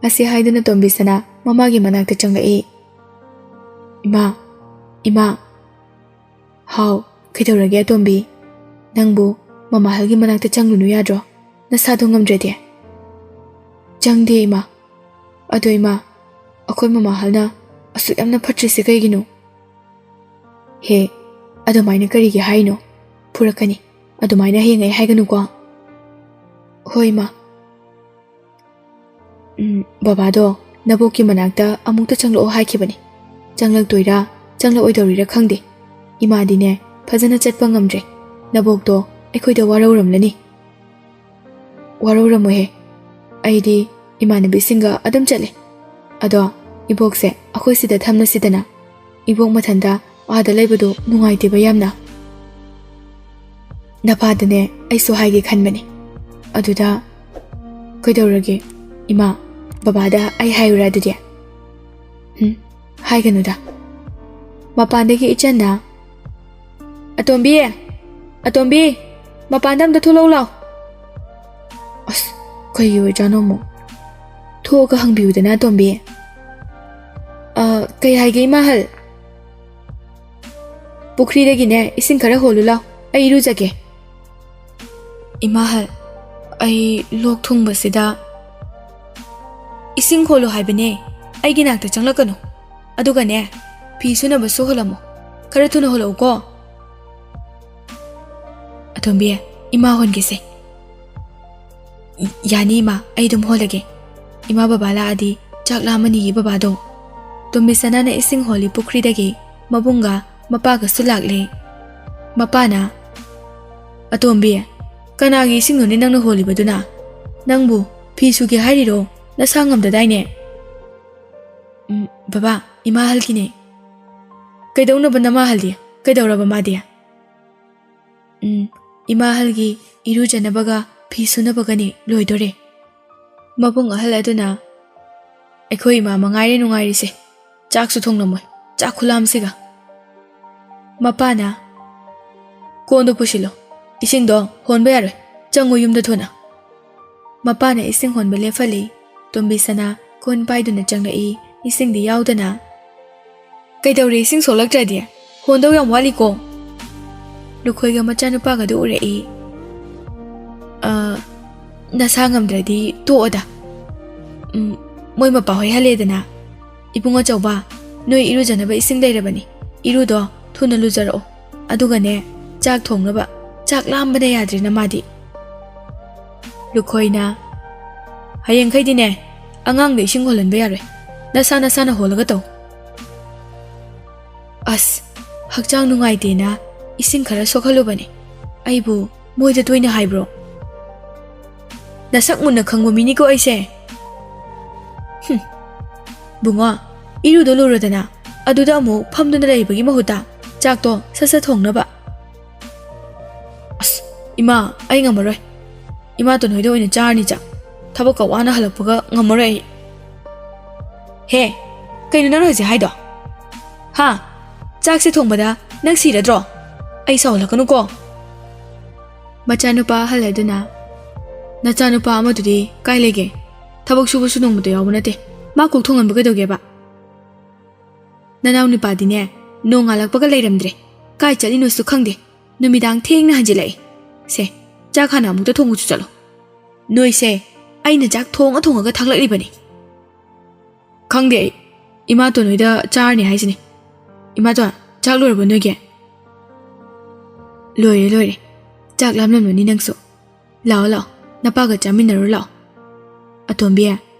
ꯑꯁꯤ ꯍꯥꯏꯗꯨꯅ ꯇꯣꯝꯕꯤꯁꯅꯥ ꯃꯃꯥꯒꯤ ꯃꯅꯥꯛꯇ ꯆꯪꯂꯛꯏ꯫ "ꯏꯃꯥ, ꯏꯃꯥ꯫" "ꯍꯥꯎ, ꯀꯩꯗꯧꯔꯒꯦ ꯑꯇꯣꯝꯕꯤ? ꯅꯪꯕꯨ ꯃꯃꯥꯍꯜꯒꯤ ꯃꯅꯥꯛꯇ ꯆꯪꯂꯨꯅꯨ ꯌꯥꯗ꯭ꯔꯣ? ꯅꯁꯥꯗꯣ ꯉꯝꯗ꯭ꯔꯗꯤ?" "ꯆꯪꯗꯦ, ꯏꯃꯥ꯫ ꯑꯗꯣ ꯏꯃꯥ, ꯑꯩꯈꯣꯏ ꯃꯃꯥꯍꯜꯅ ꯑꯁꯨꯛ ꯌꯥꯝꯅ ꯐꯠꯇ꯭ꯔꯤꯁꯦ ꯀꯩꯒꯤꯅꯣ?" "ꯍꯦ, ꯑꯗꯨꯃꯥꯏꯅ ꯀꯔꯤꯒꯤ ꯍꯥꯏꯅꯣ? ꯐꯨꯔꯛꯀꯅꯤ꯫ ꯑꯗꯨꯃꯥꯏꯅ ꯍꯌꯦꯡ ꯑꯩ ꯍꯥꯏꯒꯅꯨꯀꯣ꯫" "ꯍꯣꯏ, ꯏꯃꯥ꯫" "ꯎꯝ, ꯕꯕꯥꯗꯣ ꯅꯕꯣꯛꯀꯤ ꯃꯅꯥꯛꯇ ꯑꯃꯨꯛꯇ ꯆꯪꯂꯛꯑꯣ ꯍꯥꯏꯈꯤꯕꯅꯤ꯫ ꯆꯪꯂꯛꯇꯣꯏꯔꯥ, ꯆꯪꯂꯛꯑꯣꯏꯗꯧꯔꯤꯔꯥ ꯈꯪꯗꯦ꯫ ꯏꯃꯥꯗꯤꯅꯦ, ꯐꯖꯅ ꯆꯠꯄ ꯉꯝꯗ꯭ꯔꯦ꯫ ꯅꯕꯣꯛꯇꯣ ꯑꯩꯈꯣꯏꯗ ꯋꯥꯔꯧꯔꯝꯂꯅꯤ꯫" "ꯋꯥꯔꯧꯔꯝꯃꯣꯏꯍꯦ꯫ ꯑꯩꯗꯤ ꯏꯃꯥꯟꯅꯕꯤꯁꯤꯡꯒ ꯑꯗꯨꯝ ꯆꯠꯂꯦ꯫ ꯑꯗꯣ ꯏꯕꯣꯛꯁꯦ ꯑꯩꯈꯣꯏ ꯁꯤꯗ ꯊꯝꯂꯁꯤꯗꯅ꯫ ꯏꯕꯣꯛ ꯃꯊꯟꯇ ꯑꯥꯗ ꯂꯩꯕꯗꯣ ꯅꯨꯡꯉꯥꯏꯇꯦꯕ ꯌꯥꯝꯅ꯫" "ꯅꯄꯥꯗꯅꯦ ꯑꯩꯁꯨ ꯍꯥꯏꯒꯦ ꯈꯟꯕꯅꯦ꯫ ꯑꯗꯨꯗ ꯀꯩꯗꯧꯔꯒꯦ, ꯏꯃꯥ?" ꯕꯕꯥꯗ ꯑꯩ ꯍꯥꯏꯔꯨꯔꯥ ꯑꯗꯨꯗꯤ? ꯎꯝ, ꯍꯥꯏꯒꯅꯨꯗ꯫ ꯃꯄꯥꯟꯗꯒꯤ ꯏꯆꯟꯅ, "ꯑꯇꯣꯝꯕꯤ, ꯑꯇꯣꯝꯕꯤ, ꯃꯄꯥꯟꯗ ꯑꯝꯇ ꯊꯣꯛꯂꯛꯎ ꯂꯥꯎ꯫" ꯑꯁ, ꯀꯩ ꯑꯣꯏꯖꯥꯠꯅꯣ ꯑꯃꯨꯛ? ꯊꯣꯛꯑꯒ ꯍꯪꯕꯤꯌꯨꯗꯅ, ꯑꯇꯣꯝꯕꯤ꯫ "ꯑ, ꯀꯩ ꯍꯥꯏꯒꯦ, ꯏꯃꯥꯍꯜ?" "ꯄꯨꯈ꯭ꯔꯤꯗꯒꯤꯅꯦ, ꯏꯁꯤꯡ ꯈꯔ ꯍꯣꯜꯂꯨ ꯂꯥꯎ, ꯑꯩ ꯏꯔꯨꯖꯒꯦ꯫" "ꯏꯃꯥꯍꯜ, ꯑꯩ ꯂꯣꯛ ꯊꯨꯡꯕꯁꯤꯗ꯫" "ꯏꯁꯤꯡ ꯍꯣꯜꯂꯨ ꯍꯥꯏꯕꯅꯦ, ꯑꯩꯒꯤ ꯅꯥꯛꯇ ꯆꯪꯂꯛꯀꯅꯨ꯫ ꯑꯗꯨꯒꯅꯦ, ꯐꯤ ꯁꯨꯅꯕꯁꯨ ꯍꯣꯜꯂꯝꯃꯣ, ꯈꯔ ꯊꯨꯅ ꯍꯣꯜꯂꯛꯎꯀꯣ꯫" "ꯑꯇꯣꯝꯕꯤ, ꯏꯃꯥ ꯍꯣꯟꯒꯦꯁꯦ꯫" "ꯌꯥꯅꯤ ꯏꯃꯥ, ꯑꯩ ꯑꯗꯨꯝ ꯍꯣꯜꯂꯒꯦ꯫ ꯏꯃꯥ ꯕꯕꯥ ꯂꯥꯛꯑꯗꯤ ꯆꯥꯛ ꯂꯥꯝꯃꯅꯤꯌꯦ ꯕꯕꯥꯗꯣ꯫" ꯇꯣꯝꯕꯤꯁꯅꯥꯅ ꯏꯁꯤꯡ ꯍꯣꯜꯂꯤ ꯄꯨꯈ꯭ꯔꯤꯗꯒꯤ꯫ ꯃꯕꯨꯡꯒ ꯃꯄꯥꯒꯁꯨ ꯂꯥꯛꯂꯦ꯫ ꯃꯄꯥꯅ, "ꯑꯇꯣꯝꯕꯤ, ꯀꯅꯥꯒꯤ ꯏꯁꯤꯡꯅꯣꯅꯦ ꯅꯪꯅ ꯍꯣꯜꯂꯤꯕꯗꯨꯅ? ꯅꯪꯕꯨ ꯐꯤ ꯁꯨꯒꯦ ꯍꯥꯏꯔꯤꯔꯣ? ꯅꯁꯥ ꯉꯝꯗꯗꯥꯏꯅꯦ?" "ꯎꯝ, ꯕꯕꯥ, ꯏꯃꯥꯍꯜꯒꯤꯅꯦ꯫" "ꯀꯩꯗꯧꯅꯕ ꯅꯃꯥꯍꯜꯗꯤ? ꯀꯩꯗꯧꯔꯕ ꯃꯥꯗꯤ?" "ꯎꯝ, ꯏꯃꯥꯍꯜꯒꯤ ꯏꯔꯨꯖꯅꯕꯒ ꯐꯤ ꯁꯨꯅꯕꯒꯅꯤ ꯂꯣꯏꯗꯣꯔꯦ꯫" ꯃꯕꯨꯡ ꯑꯍꯜ ꯑꯗꯨꯅ, "ꯑꯩꯈꯣꯏ ꯏꯃꯥ ꯃꯉꯥꯏꯔꯦ ꯅꯨꯡꯉꯥꯏꯔꯤꯁꯦ, ꯆꯥꯛꯁꯨ ꯊꯣꯡꯂꯝꯃꯣꯏ, ꯆꯥꯛ ꯈꯨꯂꯥꯝꯁꯤꯒ꯫" ꯃꯄꯥꯅ, "ꯀꯣꯟꯗꯣ ꯄꯨꯁꯤꯜꯂꯣ, ꯏꯁꯤꯡꯗꯣ ꯍꯣꯟꯕ ꯌꯥꯔꯣꯏ, ꯆꯪꯉꯨ ꯌꯨꯝꯗ ꯊꯨꯅ꯫" ꯃꯄꯥꯅ ꯏꯁꯤꯡ ꯍꯣꯟꯕ ꯂꯦꯞꯍꯜꯂꯤ꯫ ꯇꯣꯝꯕꯤꯁꯅꯥ ꯀꯣꯟ ꯄꯥꯏꯗꯨꯅ ꯆꯪꯂꯛꯏ, ꯏꯁꯤꯡꯗꯤ ꯌꯥꯎꯗꯅ꯫ "ꯀꯩꯗꯧꯔꯦ, ꯏꯁꯤꯡ ꯁꯣꯛꯂꯛꯇ꯭ꯔꯗꯤ? ꯍꯣꯟꯗꯧ ꯌꯥꯝ ꯋꯥꯠꯂꯤꯀꯣ꯫" ꯂꯨꯈꯣꯏꯒ ꯃꯆꯥꯅꯨꯄꯥꯒꯗꯨ ꯎꯔꯛꯏ꯫ "ꯑ, ꯅꯁꯥ ꯉꯝꯗ꯭ꯔꯗꯤ ꯇꯣꯛꯑꯣꯗ꯫ ꯎꯝ, ꯃꯣꯏ ꯃꯄꯥ ꯍꯣꯏ ꯍꯜꯂꯦꯗꯅ꯫ ꯏꯕꯨꯡ ꯑꯆꯧꯕ, ꯅꯣꯏ ꯏꯔꯨꯖꯅꯕ ꯏꯁꯤꯡ ꯂꯩꯔꯕꯅꯤ, ꯏꯔꯨꯗꯣ ꯊꯨꯅ ꯂꯨꯖꯔꯛꯑꯣ꯫ ꯑꯗꯨꯒꯅꯦ, ꯆꯥꯛ ꯊꯣꯡꯅꯕ, ꯆꯥꯛ ꯂꯥꯝꯕꯅ ꯌꯥꯗ꯭ꯔꯦ ꯅꯃꯥꯗꯤ꯫" ꯂꯨꯈꯣꯏꯅ, "ꯍꯌꯦꯡꯈꯩꯗꯤꯅꯦ, ꯑꯉꯥꯡꯗ ꯏꯁꯤꯡ ꯍꯣꯜꯍꯟꯕ ꯌꯥꯔꯣꯏ, ꯅꯁꯥ ꯅꯁꯥꯅ ꯍꯣꯜꯂꯒ ꯇꯧ꯫" "ꯑꯁ, ꯍꯛꯆꯥꯡ ꯅꯨꯡꯉꯥꯏꯇꯦꯅ ꯏꯁꯤꯡ ꯈꯔ ꯁꯣꯛꯍꯜꯂꯨꯕꯅꯦ, ꯑꯩꯕꯨ ꯃꯣꯏꯗ ꯇꯣꯏꯅ ꯍꯥꯏꯕ꯭ꯔꯣ? ꯅꯁꯛ ꯃꯨꯟꯅ ꯈꯪꯕ ꯃꯤꯅꯤꯀꯣ ꯑꯩꯁꯦ꯫" "ꯍꯨꯝ, ꯕꯨꯡꯉꯣ, ꯏꯔꯨꯗꯣ ꯂꯨꯔꯣꯗꯅ, ꯑꯗꯨꯗ ꯑꯃꯨꯛ ꯐꯝꯗꯨꯅ ꯂꯩꯕꯒꯤ ꯃꯍꯨꯠꯇ ꯆꯥꯛꯇꯣ ꯁꯠ ꯁꯠ ꯊꯣꯡꯅꯕ꯫" "ꯑꯁ, ꯏꯃꯥ, ꯑꯩ ꯉꯝꯃꯔꯣꯏ꯫ ꯏꯃꯥꯇꯣꯟ ꯍꯣꯏꯗ ꯑꯣꯏꯅ ꯆꯥꯔꯅꯤ ꯆꯥꯛ꯫ ꯊꯕꯛꯀ ꯋꯥꯅ ꯍꯜꯂꯛꯄꯒ ꯉꯝꯃꯔꯣꯏ ꯑꯩ꯫ ꯍꯦ, ꯀꯩꯅꯣ ꯅꯪꯅ ꯍꯧꯖꯤꯛ ꯍꯥꯏꯗꯣ? ꯍꯥ? ꯆꯥꯛꯁꯦ ꯊꯣꯡꯕꯗ ꯅꯪ ꯁꯤꯔꯗ꯭ꯔꯣ? ꯑꯩ ꯁꯥꯎꯍꯜꯂꯛꯀꯅꯨꯀꯣ꯫ ꯃꯆꯥꯅꯨꯄꯥ ꯑꯍꯜ ꯑꯗꯨꯅ, "ꯅꯆꯥꯅꯨꯄꯥ ꯑꯃꯗꯨꯗꯤ ꯀꯥꯏ ꯂꯩꯒꯦ? ꯊꯕꯛ ꯁꯨꯕꯁꯨ ꯅꯣꯡꯃꯇ ꯌꯥꯎꯕ ꯅꯠꯇꯦ꯫ ꯃꯥ ꯀꯣꯛ ꯊꯣꯡꯍꯟꯕ ꯀꯩꯗꯧꯒꯦꯕ? ꯅꯅꯥꯎ ꯅꯨꯄꯥꯗꯤꯅꯦ, ꯅꯣꯡꯉꯥꯜꯂꯛꯄꯒ ꯂꯩꯔꯝꯗ꯭ꯔꯦ꯫ ꯀꯥꯏ ꯆꯠꯂꯤꯅꯣꯁꯨ ꯈꯪꯗꯦ꯫ ꯅꯨꯃꯤꯗꯥꯡ ꯊꯦꯡꯅ ꯍꯟꯖꯤꯜꯂꯛꯑꯦ꯫ ꯁꯦ, ꯆꯥꯛ ꯍꯥꯟꯅ ꯑꯃꯨꯛꯇ ꯊꯣꯡꯉꯨꯆꯣ ꯆꯠꯂꯣ꯫ ꯅꯣꯏꯁꯦ, ꯑꯩꯅ ꯆꯥꯛ ꯊꯣꯡꯉ ꯊꯣꯡꯉꯒ ꯊꯥꯡꯂꯛꯂꯤꯕꯅꯤ꯫" "ꯈꯪꯗꯦ ꯑꯩ꯫ ꯏꯃꯥꯇꯣꯟ ꯍꯣꯏꯗ ꯆꯥꯔꯅꯤ ꯍꯥꯏꯁꯤꯅꯤ꯫ ꯏꯃꯥꯇꯣꯟ, ꯆꯥꯛ ꯂꯣꯏꯔꯕꯣ ꯅꯣꯏꯒꯤ?" "ꯂꯣꯏꯔꯦ, ꯂꯣꯏꯔꯦ꯫ ꯆꯥꯛ ꯂꯥꯝꯂꯝꯃꯅꯤ ꯅꯪꯁꯨ꯫ ꯂꯥꯛꯑꯣ, ꯂꯥꯛꯑꯣ꯫ ꯅꯄꯥꯒ ꯆꯥꯃꯤꯟꯅꯔꯨ ꯂꯥꯛꯑꯣ꯫ ꯑꯇꯣꯝꯕꯤ,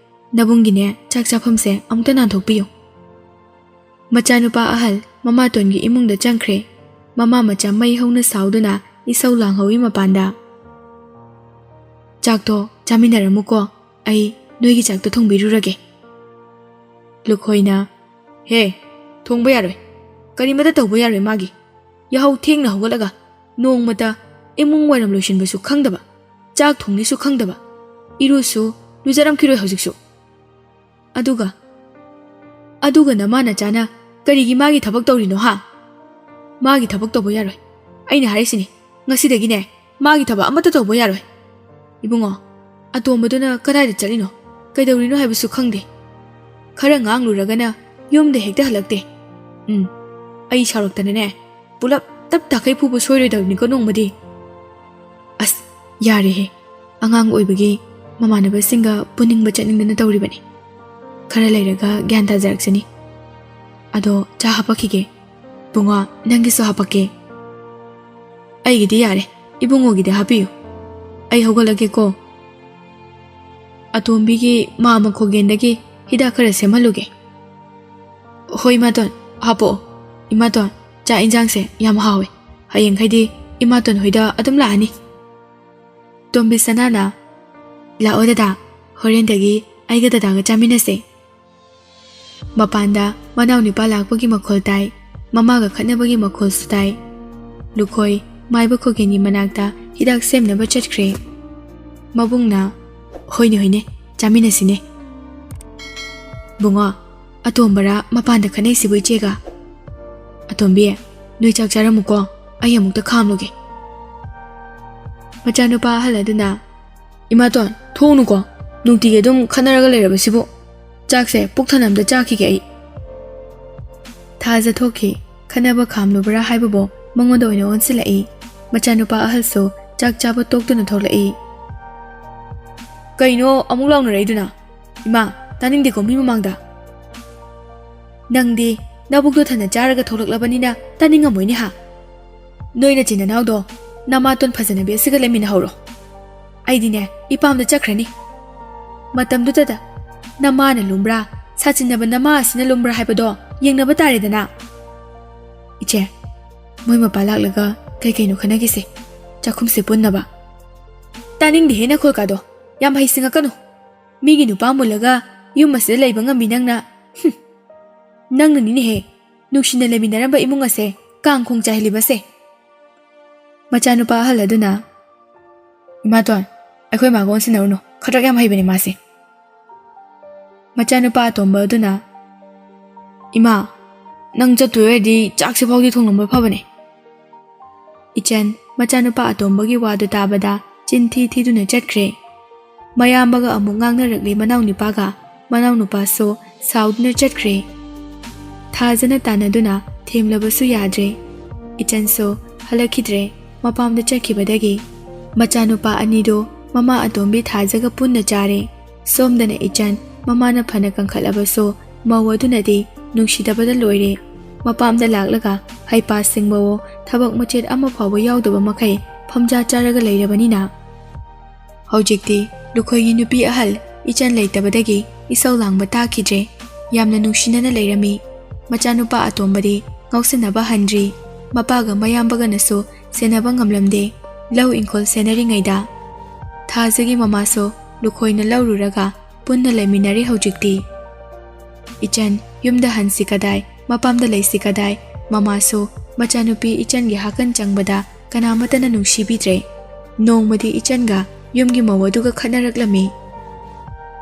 ꯅꯕꯨꯡꯒꯤꯅꯦ ꯆꯥꯛ ꯆꯥꯐꯝꯁꯦ ꯑꯃꯨꯛꯇ ꯅꯥꯟꯊꯣꯛꯄꯤꯌꯨ꯫" ꯃꯆꯥꯅꯨꯄꯥ ꯑꯍꯜ ꯃꯃꯥꯇꯣꯟꯒꯤ ꯏꯃꯨꯡꯗ ꯆꯪꯈ꯭ꯔꯦ꯫ ꯃꯃꯥ ꯃꯆꯥ ꯃꯩ ꯍꯧꯅ ꯁꯥꯎꯗꯨꯅ ꯏꯁꯧ ꯂꯥꯡꯍꯧꯏ ꯃꯄꯥꯟꯗ꯫ "ꯆꯥꯛꯇꯣ ꯆꯥꯃꯤꯟꯅꯔꯝꯃꯨꯀꯣ, ꯑꯩ ꯅꯣꯏꯒꯤ ꯆꯥꯛꯇꯣ ꯊꯣꯡꯕꯤꯔꯨꯔꯒꯦ꯫" ꯂꯨꯈꯣꯏꯅ, "ꯍꯦ, ꯊꯣꯡꯕ ꯌꯥꯔꯣꯏ꯫ ꯀꯔꯤꯃꯇ ꯇꯧꯕ ꯌꯥꯔꯣꯏ ꯃꯥꯒꯤ꯫ ꯌꯥꯍꯧ ꯊꯦꯡꯅ ꯍꯧꯒꯠꯂꯒ ꯅꯣꯡꯃꯇ ꯏꯃꯨꯡ ꯋꯥꯏꯔꯝ ꯂꯣꯏꯁꯤꯟꯕꯁꯨ ꯈꯪꯗꯕ, ꯆꯥꯛ ꯊꯣꯡꯅꯤꯁꯨ ꯈꯪꯗꯕ, ꯏꯔꯨꯁꯨ ꯂꯨꯖꯔꯝꯈꯤꯔꯣꯏ ꯍꯧꯖꯤꯛꯁꯨ꯫ ꯑꯗꯨꯒ, ꯑꯗꯨꯒ ꯅꯃꯥ ꯅꯆꯥꯅ ꯀꯔꯤꯒꯤ ꯃꯥꯒꯤ ꯊꯕꯛ ꯇꯧꯔꯤꯅꯣ ꯍꯥ? ꯃꯥꯒꯤ ꯊꯕꯛ ꯇꯧꯕ ꯌꯥꯔꯣꯏ꯫ ꯑꯩꯅ ꯍꯥꯏꯔꯤꯁꯤꯅꯤ, ꯉꯁꯤꯗꯒꯤꯅꯦ ꯃꯥꯒꯤ ꯊꯕꯛ ꯑꯃꯠꯇ ꯇꯧꯕ ꯌꯥꯔꯣꯏ꯫" "ꯏꯕꯨꯡꯉꯣ, ꯑꯇꯣꯝꯕꯗꯨꯅ ꯀꯗꯥꯏꯗ ꯆꯠꯂꯤꯅꯣ, ꯀꯩꯗꯧꯔꯤꯅꯣ ꯍꯥꯏꯕꯁꯨ ꯈꯪꯗꯦ꯫ ꯈꯔ ꯉꯥꯡꯂꯨꯔꯒꯅ ꯌꯨꯝꯗ ꯍꯦꯛꯇ ꯍꯜꯂꯛꯇꯦ꯫ ꯎꯝ, ꯑꯩ ꯁꯥꯎꯔꯛꯇꯅꯅꯦ ꯄꯨꯂꯞ ꯇꯞ ꯇꯥꯈꯩ ꯐꯨꯕ ꯁꯣꯏꯔꯣꯏꯗꯕꯅꯤꯀꯣ ꯅꯣꯡꯃꯗꯤ꯫" "ꯑꯁ, ꯌꯥꯔꯦꯍꯦ꯫ ꯑꯉꯥꯡ ꯑꯣꯏꯕꯒꯤ ꯃꯃꯥꯟꯅꯕꯁꯤꯡꯒ ꯄꯨꯅꯤꯡꯕ ꯆꯠꯅꯤꯡꯗꯅ ꯇꯧꯔꯤꯕꯅꯤ꯫ ꯈꯔ ꯂꯩꯔꯒ ꯒ꯭ꯌꯥꯟ ꯇꯥꯖꯔꯛꯆꯅꯤ꯫ ꯑꯗꯣ ꯆꯥ ꯍꯥꯄꯛꯈꯤꯒꯦ꯫ ꯕꯨꯡꯉꯣ, ꯅꯪꯒꯤꯁꯨ ꯍꯥꯄꯛꯀꯦ꯫" "ꯑꯩꯒꯤꯗꯤ ꯌꯥꯔꯦ꯫ ꯏꯕꯨꯡꯉꯣꯒꯤꯗꯤ ꯍꯥꯞꯄꯤꯌꯨ꯫ ꯑꯩ ꯍꯧꯒꯠꯂꯒꯦꯀꯣ꯫ ꯑꯇꯣꯝꯕꯤꯒꯤ ꯃꯥ ꯑꯃ ꯈꯣꯒꯦꯟꯗꯒꯤ ꯍꯤꯗꯥꯛ ꯈꯔ ꯁꯦꯝꯍꯜꯂꯨꯒꯦ꯫" "ꯍꯣꯏ, ꯏꯃꯥꯇꯣꯟ, ꯍꯥꯞꯄꯛꯑꯣ꯫ ꯏꯃꯥꯇꯣꯟ, ꯆꯥꯛ ꯏꯟꯖꯥꯡꯁꯦ ꯌꯥꯝ ꯍꯥꯎꯋꯦ꯫ ꯍꯌꯦꯡꯈꯩꯗꯤ ꯏꯃꯥꯇꯣꯟ ꯍꯣꯏꯗ ꯑꯗꯨꯝ ꯂꯥꯛꯑꯅꯤ꯫" ꯇꯣꯝꯕꯤ ꯁꯅꯥꯅ, "ꯂꯥꯛꯑꯣ ꯗꯗꯥ, ꯍꯣꯔꯦꯟꯗꯒꯤ ꯑꯩꯒ ꯗꯗꯥꯒ ꯆꯥꯃꯤꯟꯅꯁꯦ꯫" ꯃꯄꯥꯟꯗ ꯃꯅꯥꯎ ꯅꯨꯄꯥ ꯂꯥꯛꯄꯒꯤ ꯃꯈꯣꯜ ꯇꯥꯏ, ꯃꯃꯥꯒ ꯈꯠꯅꯕꯒꯤ ꯃꯈꯣꯜꯁꯨ ꯇꯥꯏ꯫ ꯂꯨꯈꯣꯏ ꯃꯥꯏꯕ ꯈꯣꯒꯦꯟꯒꯤ ꯃꯅꯥꯛꯇ ꯍꯤꯗꯥꯛ ꯁꯦꯝꯅꯕ ꯆꯠꯈ꯭ꯔꯦ꯫ ꯃꯕꯨꯡꯅ, "ꯍꯣꯏꯅꯦ, ꯍꯣꯏꯅꯦ, ꯆꯥꯃꯤꯟꯅꯁꯤꯅꯦ꯫ ꯕꯨꯡꯉꯣ, ꯑꯇꯣꯝꯕꯔꯥ ꯃꯄꯥꯟꯗ ꯈꯠꯅꯩꯁꯤꯕꯨ ꯏꯆꯦꯒ? ꯑꯇꯣꯝꯕꯤ, ꯅꯣꯏ ꯆꯥꯛ ꯆꯥꯔꯝꯃꯨꯀꯣ, ꯑꯩ ꯑꯃꯨꯛꯇ ꯈꯥꯝꯂꯨꯒꯦ"꯫ ꯃꯆꯥꯅꯨꯄꯥ ꯑꯍꯜ ꯑꯗꯨꯅ, "ꯏꯃꯥꯇꯣꯟ, ꯊꯣꯛꯎꯅꯨꯀꯣ, ꯅꯨꯡꯇꯤꯒꯤ ꯑꯗꯨꯝ ꯈꯠꯅꯔꯒ ꯂꯩꯔꯕꯁꯤꯕꯨ꯫ ꯆꯥꯛꯁꯦ ꯄꯨꯛ ꯊꯟꯅ ꯑꯝꯇ ꯆꯥꯈꯤꯒꯦ ꯑꯩ"꯫ ꯊꯥꯖ ꯊꯣꯛꯈꯤ꯫ ꯈꯠꯅꯕ ꯈꯥꯝꯂꯨꯕ꯭ꯔꯥ ꯍꯥꯏꯕꯕꯨ ꯃꯉꯣꯟꯗ ꯑꯣꯏꯅ ꯑꯣꯟꯁꯤꯜꯂꯛꯏ꯫ ꯃꯆꯥꯅꯨꯄꯥ ꯑꯍꯜꯁꯨ ꯆꯥꯛ ꯆꯥꯕ ꯇꯣꯛꯇꯨꯅ ꯊꯣꯛꯂꯛꯏ꯫ "ꯀꯩꯅꯣ ꯑꯃꯨꯛ ꯂꯥꯎꯅꯔꯛꯏꯗꯨꯅ? ꯏꯃꯥ, ꯇꯥꯅꯤꯡꯗꯦꯀꯣ ꯃꯤ ꯃꯃꯥꯡꯗ꯫ ꯅꯪꯗꯤ ꯅꯕꯨꯛꯇꯣ ꯊꯟꯅ ꯆꯥꯔꯒ ꯊꯣꯛꯂꯛꯂꯕꯅꯤꯅ ꯇꯥꯅꯤꯡꯉꯝꯃꯣꯏꯅꯦ ꯍꯥ? ꯅꯣꯏ ꯅꯆꯤꯟ ꯅꯅꯥꯎꯗꯣ ꯅꯃꯥꯇꯣꯟ ꯐꯖꯅꯕꯤ ꯑꯁꯤꯒ ꯂꯩꯃꯤꯟꯅꯍꯧꯔꯣ꯫ ꯑꯩꯗꯤꯅꯦ, ꯏꯄꯥꯝꯗ ꯆꯠꯈ꯭ꯔꯅꯤ꯫ ꯃꯇꯝꯗꯨꯗꯗ ꯅꯃꯥꯅ ꯂꯨꯝꯕ꯭ꯔꯥ, ꯁꯥꯆꯤꯟꯅꯕ ꯅꯃꯥ ꯑꯁꯤꯅ ꯂꯨꯝꯕ꯭ꯔꯥ ꯍꯥꯏꯕꯗꯣ ꯌꯦꯡꯅꯕ ꯇꯥꯔꯦꯗꯅ"꯫ "ꯏꯆꯦ, ꯃꯣꯏ ꯃꯄꯥ ꯂꯥꯛꯂꯒ ꯀꯩ ꯀꯩꯅꯣ ꯈꯟꯅꯈꯤꯁꯦ, ꯆꯥꯛꯈꯨꯝꯁꯦ ꯄꯨꯟꯅꯕ"꯫ "ꯇꯥꯅꯤꯡꯗꯦꯍꯦ ꯅꯈꯣꯜꯀꯥꯗꯣ, ꯌꯥꯝ ꯍꯩ ꯁꯤꯡꯉꯛꯀꯅꯨ꯫ ꯃꯤꯒꯤ ꯅꯨꯄꯥ ꯃꯨꯜꯂꯒ ꯌꯨꯝ ꯑꯁꯤꯗ ꯂꯩꯕ ꯉꯝꯃꯤ ꯅꯪꯅ꯫ ꯍꯨꯝ꯫ ꯅꯪꯅꯅꯤꯅꯦꯍꯦ, ꯅꯨꯡꯁꯤꯅ ꯂꯩꯃꯤꯟꯅꯔꯝꯕ ꯏꯃꯨꯡ ꯑꯁꯦ ꯀꯥꯡ ꯈꯣꯡ ꯆꯥꯏꯍꯜꯂꯤꯕꯁꯦ"꯫ ꯃꯆꯥꯅꯨꯄꯥ ꯑꯍꯜ ꯑꯗꯨꯅ, "ꯏꯃꯥꯇꯣꯟ, ꯑꯩꯈꯣꯏ ꯃꯥꯒ ꯑꯣꯟꯁꯤꯟꯅꯔꯨꯅꯨ, ꯈꯗ꯭ꯔꯛ ꯌꯥꯝ ꯍꯩꯕꯅꯦ ꯃꯥꯁꯦ"꯫ ꯃꯆꯥꯅꯨꯄꯥ ꯑꯇꯣꯝꯕ ꯑꯗꯨꯅ, "ꯏꯃꯥ, ꯅꯪ ꯆꯠꯇꯣꯏ ꯑꯣꯏꯔꯗꯤ ꯆꯥꯛꯁꯦ ꯐꯥꯎꯗꯤ ꯊꯣꯡꯂꯝꯕ ꯐꯕꯅꯦ"꯫ ꯏꯆꯟ ꯃꯆꯥꯅꯨꯄꯥ ꯑꯇꯣꯝꯕꯒꯤ ꯋꯥꯗꯨ ꯇꯥꯕꯗ ꯆꯤꯟ ꯊꯤ ꯊꯤꯗꯨꯅ ꯆꯠꯈ꯭ꯔꯦ꯫ ꯃꯌꯥꯝꯕꯒ ꯑꯃꯨꯛ ꯉꯥꯡꯅꯔꯛꯂꯦ ꯃꯅꯥꯎꯅꯨꯄꯥꯒ꯫ ꯃꯅꯥꯎꯅꯨꯄꯥꯁꯨ ꯁꯥꯎꯗꯨꯅ ꯆꯠꯈ꯭ꯔꯦ꯫ ꯊꯥꯖꯅ ꯇꯥꯟꯅꯗꯨꯅ ꯊꯦꯝꯂꯕꯁꯨ ꯌꯥꯗ꯭ꯔꯦ꯫ ꯏꯆꯟꯁꯨ ꯍꯜꯂꯛꯈꯤꯗ꯭ꯔꯦ꯫ ꯃꯄꯥꯝꯗ ꯆꯠꯈꯤꯕꯗꯒꯤ ꯃꯆꯥꯅꯨꯄꯥ ꯑꯅꯤꯗꯨ ꯃꯃꯥ ꯑꯇꯣꯝꯕꯤ ꯊꯥꯖꯒ ꯄꯨꯟꯅ ꯆꯥꯔꯦ꯫ ꯁꯣꯝꯗꯅ ꯏꯆꯟ ꯃꯃꯥꯅ ꯐꯅ ꯀꯟꯈꯠꯂꯕꯁꯨ ꯃꯧ ꯑꯗꯨꯅꯗꯤ ꯅꯨꯡꯁꯤꯗꯕꯗ ꯂꯣꯏꯔꯦ꯫ ꯃꯄꯥꯝꯗ ꯂꯥꯛꯂꯒ ꯍꯩꯄꯥ ꯁꯤꯡꯕꯋꯣ ꯊꯕꯛ ꯃꯆꯦꯠ ꯑꯃ ꯐꯥꯎꯕ ꯌꯥꯎꯗꯕ ꯃꯈꯩ ꯐꯝꯖꯥ ꯆꯥꯔꯒ ꯂꯩꯔꯕꯅꯤꯅ꯫ ꯍꯧꯖꯤꯛꯇꯤ ꯂꯨꯈꯣꯏꯒꯤ ꯅꯨꯄꯤ ꯑꯍꯜ ꯏꯆꯟ ꯂꯩꯇꯕꯗꯒꯤ ꯏꯁꯧ ꯂꯥꯡꯕ ꯇꯥꯈꯤꯗ꯭ꯔꯦ꯫ ꯌꯥꯝꯅ ꯅꯨꯡꯁꯤꯅꯅ ꯂꯩꯔꯝꯃꯤ꯫ ꯃꯆꯥꯅꯨꯄꯥ ꯑꯇꯣꯝꯕꯗꯤ ꯉꯥꯎꯁꯤꯟꯅꯕ ꯍꯟꯗ꯭ꯔꯤ꯫ ꯃꯄꯥꯒ ꯃꯌꯥꯝꯕꯒꯅꯁꯨ ꯁꯦꯟꯅꯕ ꯉꯝꯂꯝꯗꯦ꯫ ꯂꯧ ꯏꯪꯈꯣꯜ ꯁꯦꯟꯅꯔꯤꯉꯩꯗ ꯊꯥꯖꯒꯤ ꯃꯃꯥꯁꯨ ꯂꯨꯈꯣꯏꯅ ꯂꯧꯔꯨꯔꯒ ꯄꯨꯟꯅ ꯂꯩꯃꯤꯟꯅꯔꯤ ꯍꯧꯖꯤꯛꯇꯤ꯫ ꯏꯆꯟ ꯌꯨꯝꯗ ꯍꯟꯁꯤ ꯀꯗꯥꯏ, ꯃꯄꯥꯝꯗ ꯂꯩꯁꯤ ꯀꯗꯥꯏ, ꯃꯃꯥꯁꯨ ꯃꯆꯥꯅꯨꯄꯤ ꯏꯆꯟꯒꯤ ꯍꯥꯀꯟ ꯆꯪꯕꯗ ꯀꯅꯥꯃꯠꯇꯅ ꯅꯨꯡꯁꯤꯕꯤꯗ꯭ꯔꯦ꯫ ꯅꯣꯡꯃꯗꯤ ꯏꯆꯟꯒ ꯌꯨꯝꯒꯤ ꯃꯧ ꯑꯗꯨꯒ ꯈꯠꯅꯔꯛꯂꯝꯃꯤ꯫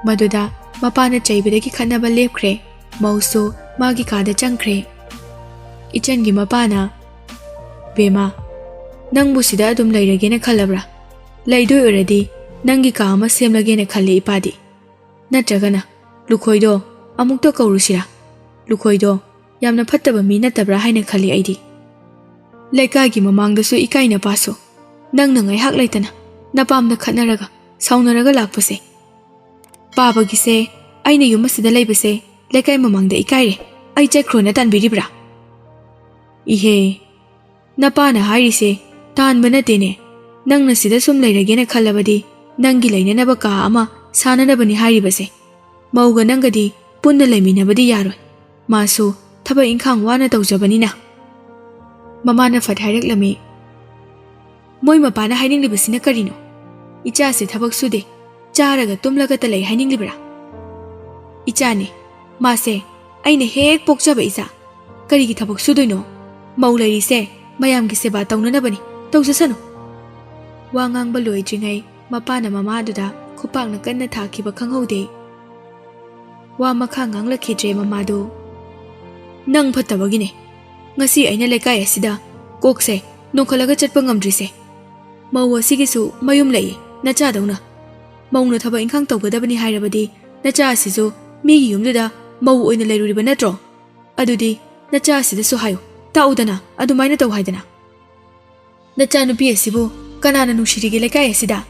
ꯃꯗꯨꯗ ꯃꯄꯥꯅ ꯆꯩꯕꯗꯒꯤ ꯈꯠꯅꯕ ꯂꯦꯞꯈ꯭ꯔꯦ꯫ ꯃꯧꯁꯨ ꯃꯥꯒꯤ ꯀꯥꯗ ꯆꯪꯈ꯭ꯔꯦ꯫ ꯏꯆꯟꯒꯤ ꯃꯄꯥꯅ, "ꯕꯦꯃꯥ, ꯅꯪꯕꯨ ꯁꯤꯗ ꯑꯗꯨꯝ ꯂꯩꯔꯒꯦꯅ ꯈꯜꯂꯕ꯭ꯔꯥ? ꯂꯩꯗꯣꯏ ꯑꯣꯏꯔꯗꯤ ꯅꯪꯒꯤ ꯀꯥ ꯑꯃ ꯁꯦꯝꯂꯒꯦꯅ ꯈꯜꯂꯤ ꯏꯄꯥꯗꯤ꯫ ꯅꯠꯇ꯭ꯔꯒꯅ ꯂꯨꯈꯣꯏꯗꯣ ꯑꯃꯨꯛꯇ ꯀꯧꯔꯨꯁꯤꯔꯥ? ꯂꯨꯈꯣꯏꯗꯣ ꯌꯥꯝꯅ ꯐꯠꯇꯕ ꯃꯤ ꯅꯠꯇꯕ꯭ꯔꯥ ꯍꯥꯏꯅ ꯈꯜꯂꯤ ꯑꯩꯗꯤ꯫ ꯂꯩꯀꯥꯏꯒꯤ ꯃꯃꯥꯡꯗꯁꯨ ꯏꯀꯥꯏꯅ ꯄꯥꯁꯨ꯫ ꯅꯪꯅ ꯉꯥꯏꯍꯥꯛ ꯂꯩꯇꯅ ꯅꯄꯥꯝꯗ ꯈꯠꯅꯔꯒ ꯁꯥꯎꯅꯔꯒ ꯂꯥꯛꯄꯁꯦ꯫ ꯄꯥꯕꯒꯤꯁꯦ, ꯑꯩꯅ ꯌꯨꯝ ꯑꯁꯤꯗ ꯂꯩꯕꯁꯦ ꯂꯩꯀꯥꯏ ꯃꯃꯥꯡꯗ ꯏꯀꯥꯏꯔꯦ꯫ ꯑꯩ ꯆꯠꯈ꯭ꯔꯣꯅ ꯇꯥꯟꯕꯤꯔꯤꯕ꯭ꯔꯥ?" "ꯏꯍꯦ, ꯅꯄꯥꯅ ꯍꯥꯏꯔꯤꯁꯦ ꯇꯥꯟꯕ ꯅꯠꯇꯦꯅꯦ꯫ ꯅꯪꯅ ꯁꯤꯗ ꯁꯨꯝ ꯂꯩꯔꯒꯦꯅ ꯈꯜꯂꯕꯗꯤ ꯅꯪꯒꯤ ꯂꯩꯅꯅꯕ ꯀꯥ ꯑꯃ ꯁꯥꯅꯅꯕꯅꯤ ꯍꯥꯏꯔꯤꯕꯁꯦ꯫ ꯃꯧꯒ ꯅꯪꯒꯗꯤ ꯄꯨꯟꯅ ꯂꯩꯃꯤꯟꯅꯕꯗꯤ ꯌꯥꯔꯣꯏ꯫ ꯃꯥꯁꯨ ꯊꯕꯛ ꯏꯪꯈꯥꯡ ꯋꯥꯅ ꯇꯧꯖꯕꯅꯤꯅ꯫" ꯃꯃꯥꯅ ꯐꯠ ꯍꯥꯏꯔꯛꯂꯝꯃꯤ, "ꯃꯣꯏ ꯃꯄꯥꯅ ꯍꯥꯏꯅꯤꯡꯂꯤꯕꯁꯤꯅ ꯀꯔꯤꯅꯣ? ꯏꯆꯥꯁꯦ ꯊꯕꯛ ꯁꯨꯗꯦ, ꯆꯥꯔꯒ ꯇꯨꯝꯂꯒꯇ ꯂꯩ ꯍꯥꯏꯅꯤꯡꯂꯤꯕ꯭ꯔꯥ?" "ꯏꯆꯥꯅꯤ, ꯃꯥꯁꯦ ꯑꯩꯅ ꯍꯦꯛ ꯄꯣꯛꯆꯕ ꯏꯆꯥ꯫ ꯀꯔꯤꯒꯤ ꯊꯕꯛ ꯁꯨꯗꯣꯏꯅꯣ? ꯃꯧ ꯂꯩꯔꯤꯁꯦ ꯃꯌꯥꯝꯒꯤ ꯁꯦꯕꯥ ꯇꯧꯅꯅꯕꯅꯤ, ꯇꯧꯖꯁꯅꯨ꯫" ꯋꯥ ꯉꯥꯡꯕ ꯂꯣꯏꯗ꯭ꯔꯤꯉꯩ ꯃꯄꯥꯅ ꯃꯃꯥꯗꯨꯗ ꯈꯨꯄꯥꯛꯅ ꯀꯟꯅ ꯊꯥꯈꯤꯕ ꯈꯪꯍꯧꯗꯦ꯫ ꯋꯥ ꯃꯈꯥ ꯉꯥꯡꯂꯛꯈꯤꯗ꯭ꯔꯦ ꯃꯃꯥꯗꯨ꯫ "ꯅꯪ ꯐꯠꯇꯕꯒꯤꯅꯦ ꯉꯁꯤ ꯑꯩꯅ ꯂꯩꯀꯥꯏ ꯑꯁꯤꯗ ꯀꯣꯛꯁꯦ ꯅꯣꯡꯈꯠꯂꯒ ꯆꯠꯄ ꯉꯝꯗ꯭ꯔꯤꯁꯦ꯫ ꯃꯧ ꯑꯁꯤꯒꯤꯁꯨ ꯃꯌꯨꯝ ꯂꯩ, ꯅꯆꯥꯗꯧꯅ꯫ ꯃꯧꯅ ꯊꯕꯛ ꯏꯪꯈꯥꯡ ꯇꯧꯒꯗꯕꯅꯤ ꯍꯥꯏꯔꯕꯗꯤ ꯅꯆꯥ ꯑꯁꯤꯁꯨ ꯃꯤꯒꯤ ꯌꯨꯝꯗꯨꯗ ꯃꯧ ꯑꯣꯏꯅ ꯂꯩꯔꯨꯔꯤꯕ ꯅꯠꯇ꯭ꯔꯣ? ꯑꯗꯨꯗꯤ ꯅꯆꯥ ꯑꯁꯤꯗꯁꯨ ꯍꯥꯏꯌꯨ, ꯇꯥꯛꯎꯗꯅ, ꯑꯗꯨꯃꯥꯏꯅ ꯇꯧ ꯍꯥꯏꯗꯅ꯫ ꯅꯆꯥꯅꯨꯄꯤ ꯑꯁꯤꯕꯨ ꯀꯅꯥꯅ ꯅꯨꯡꯁꯤꯔꯤꯒꯦ ꯂꯩꯀꯥꯏ ꯑꯁꯤꯗ?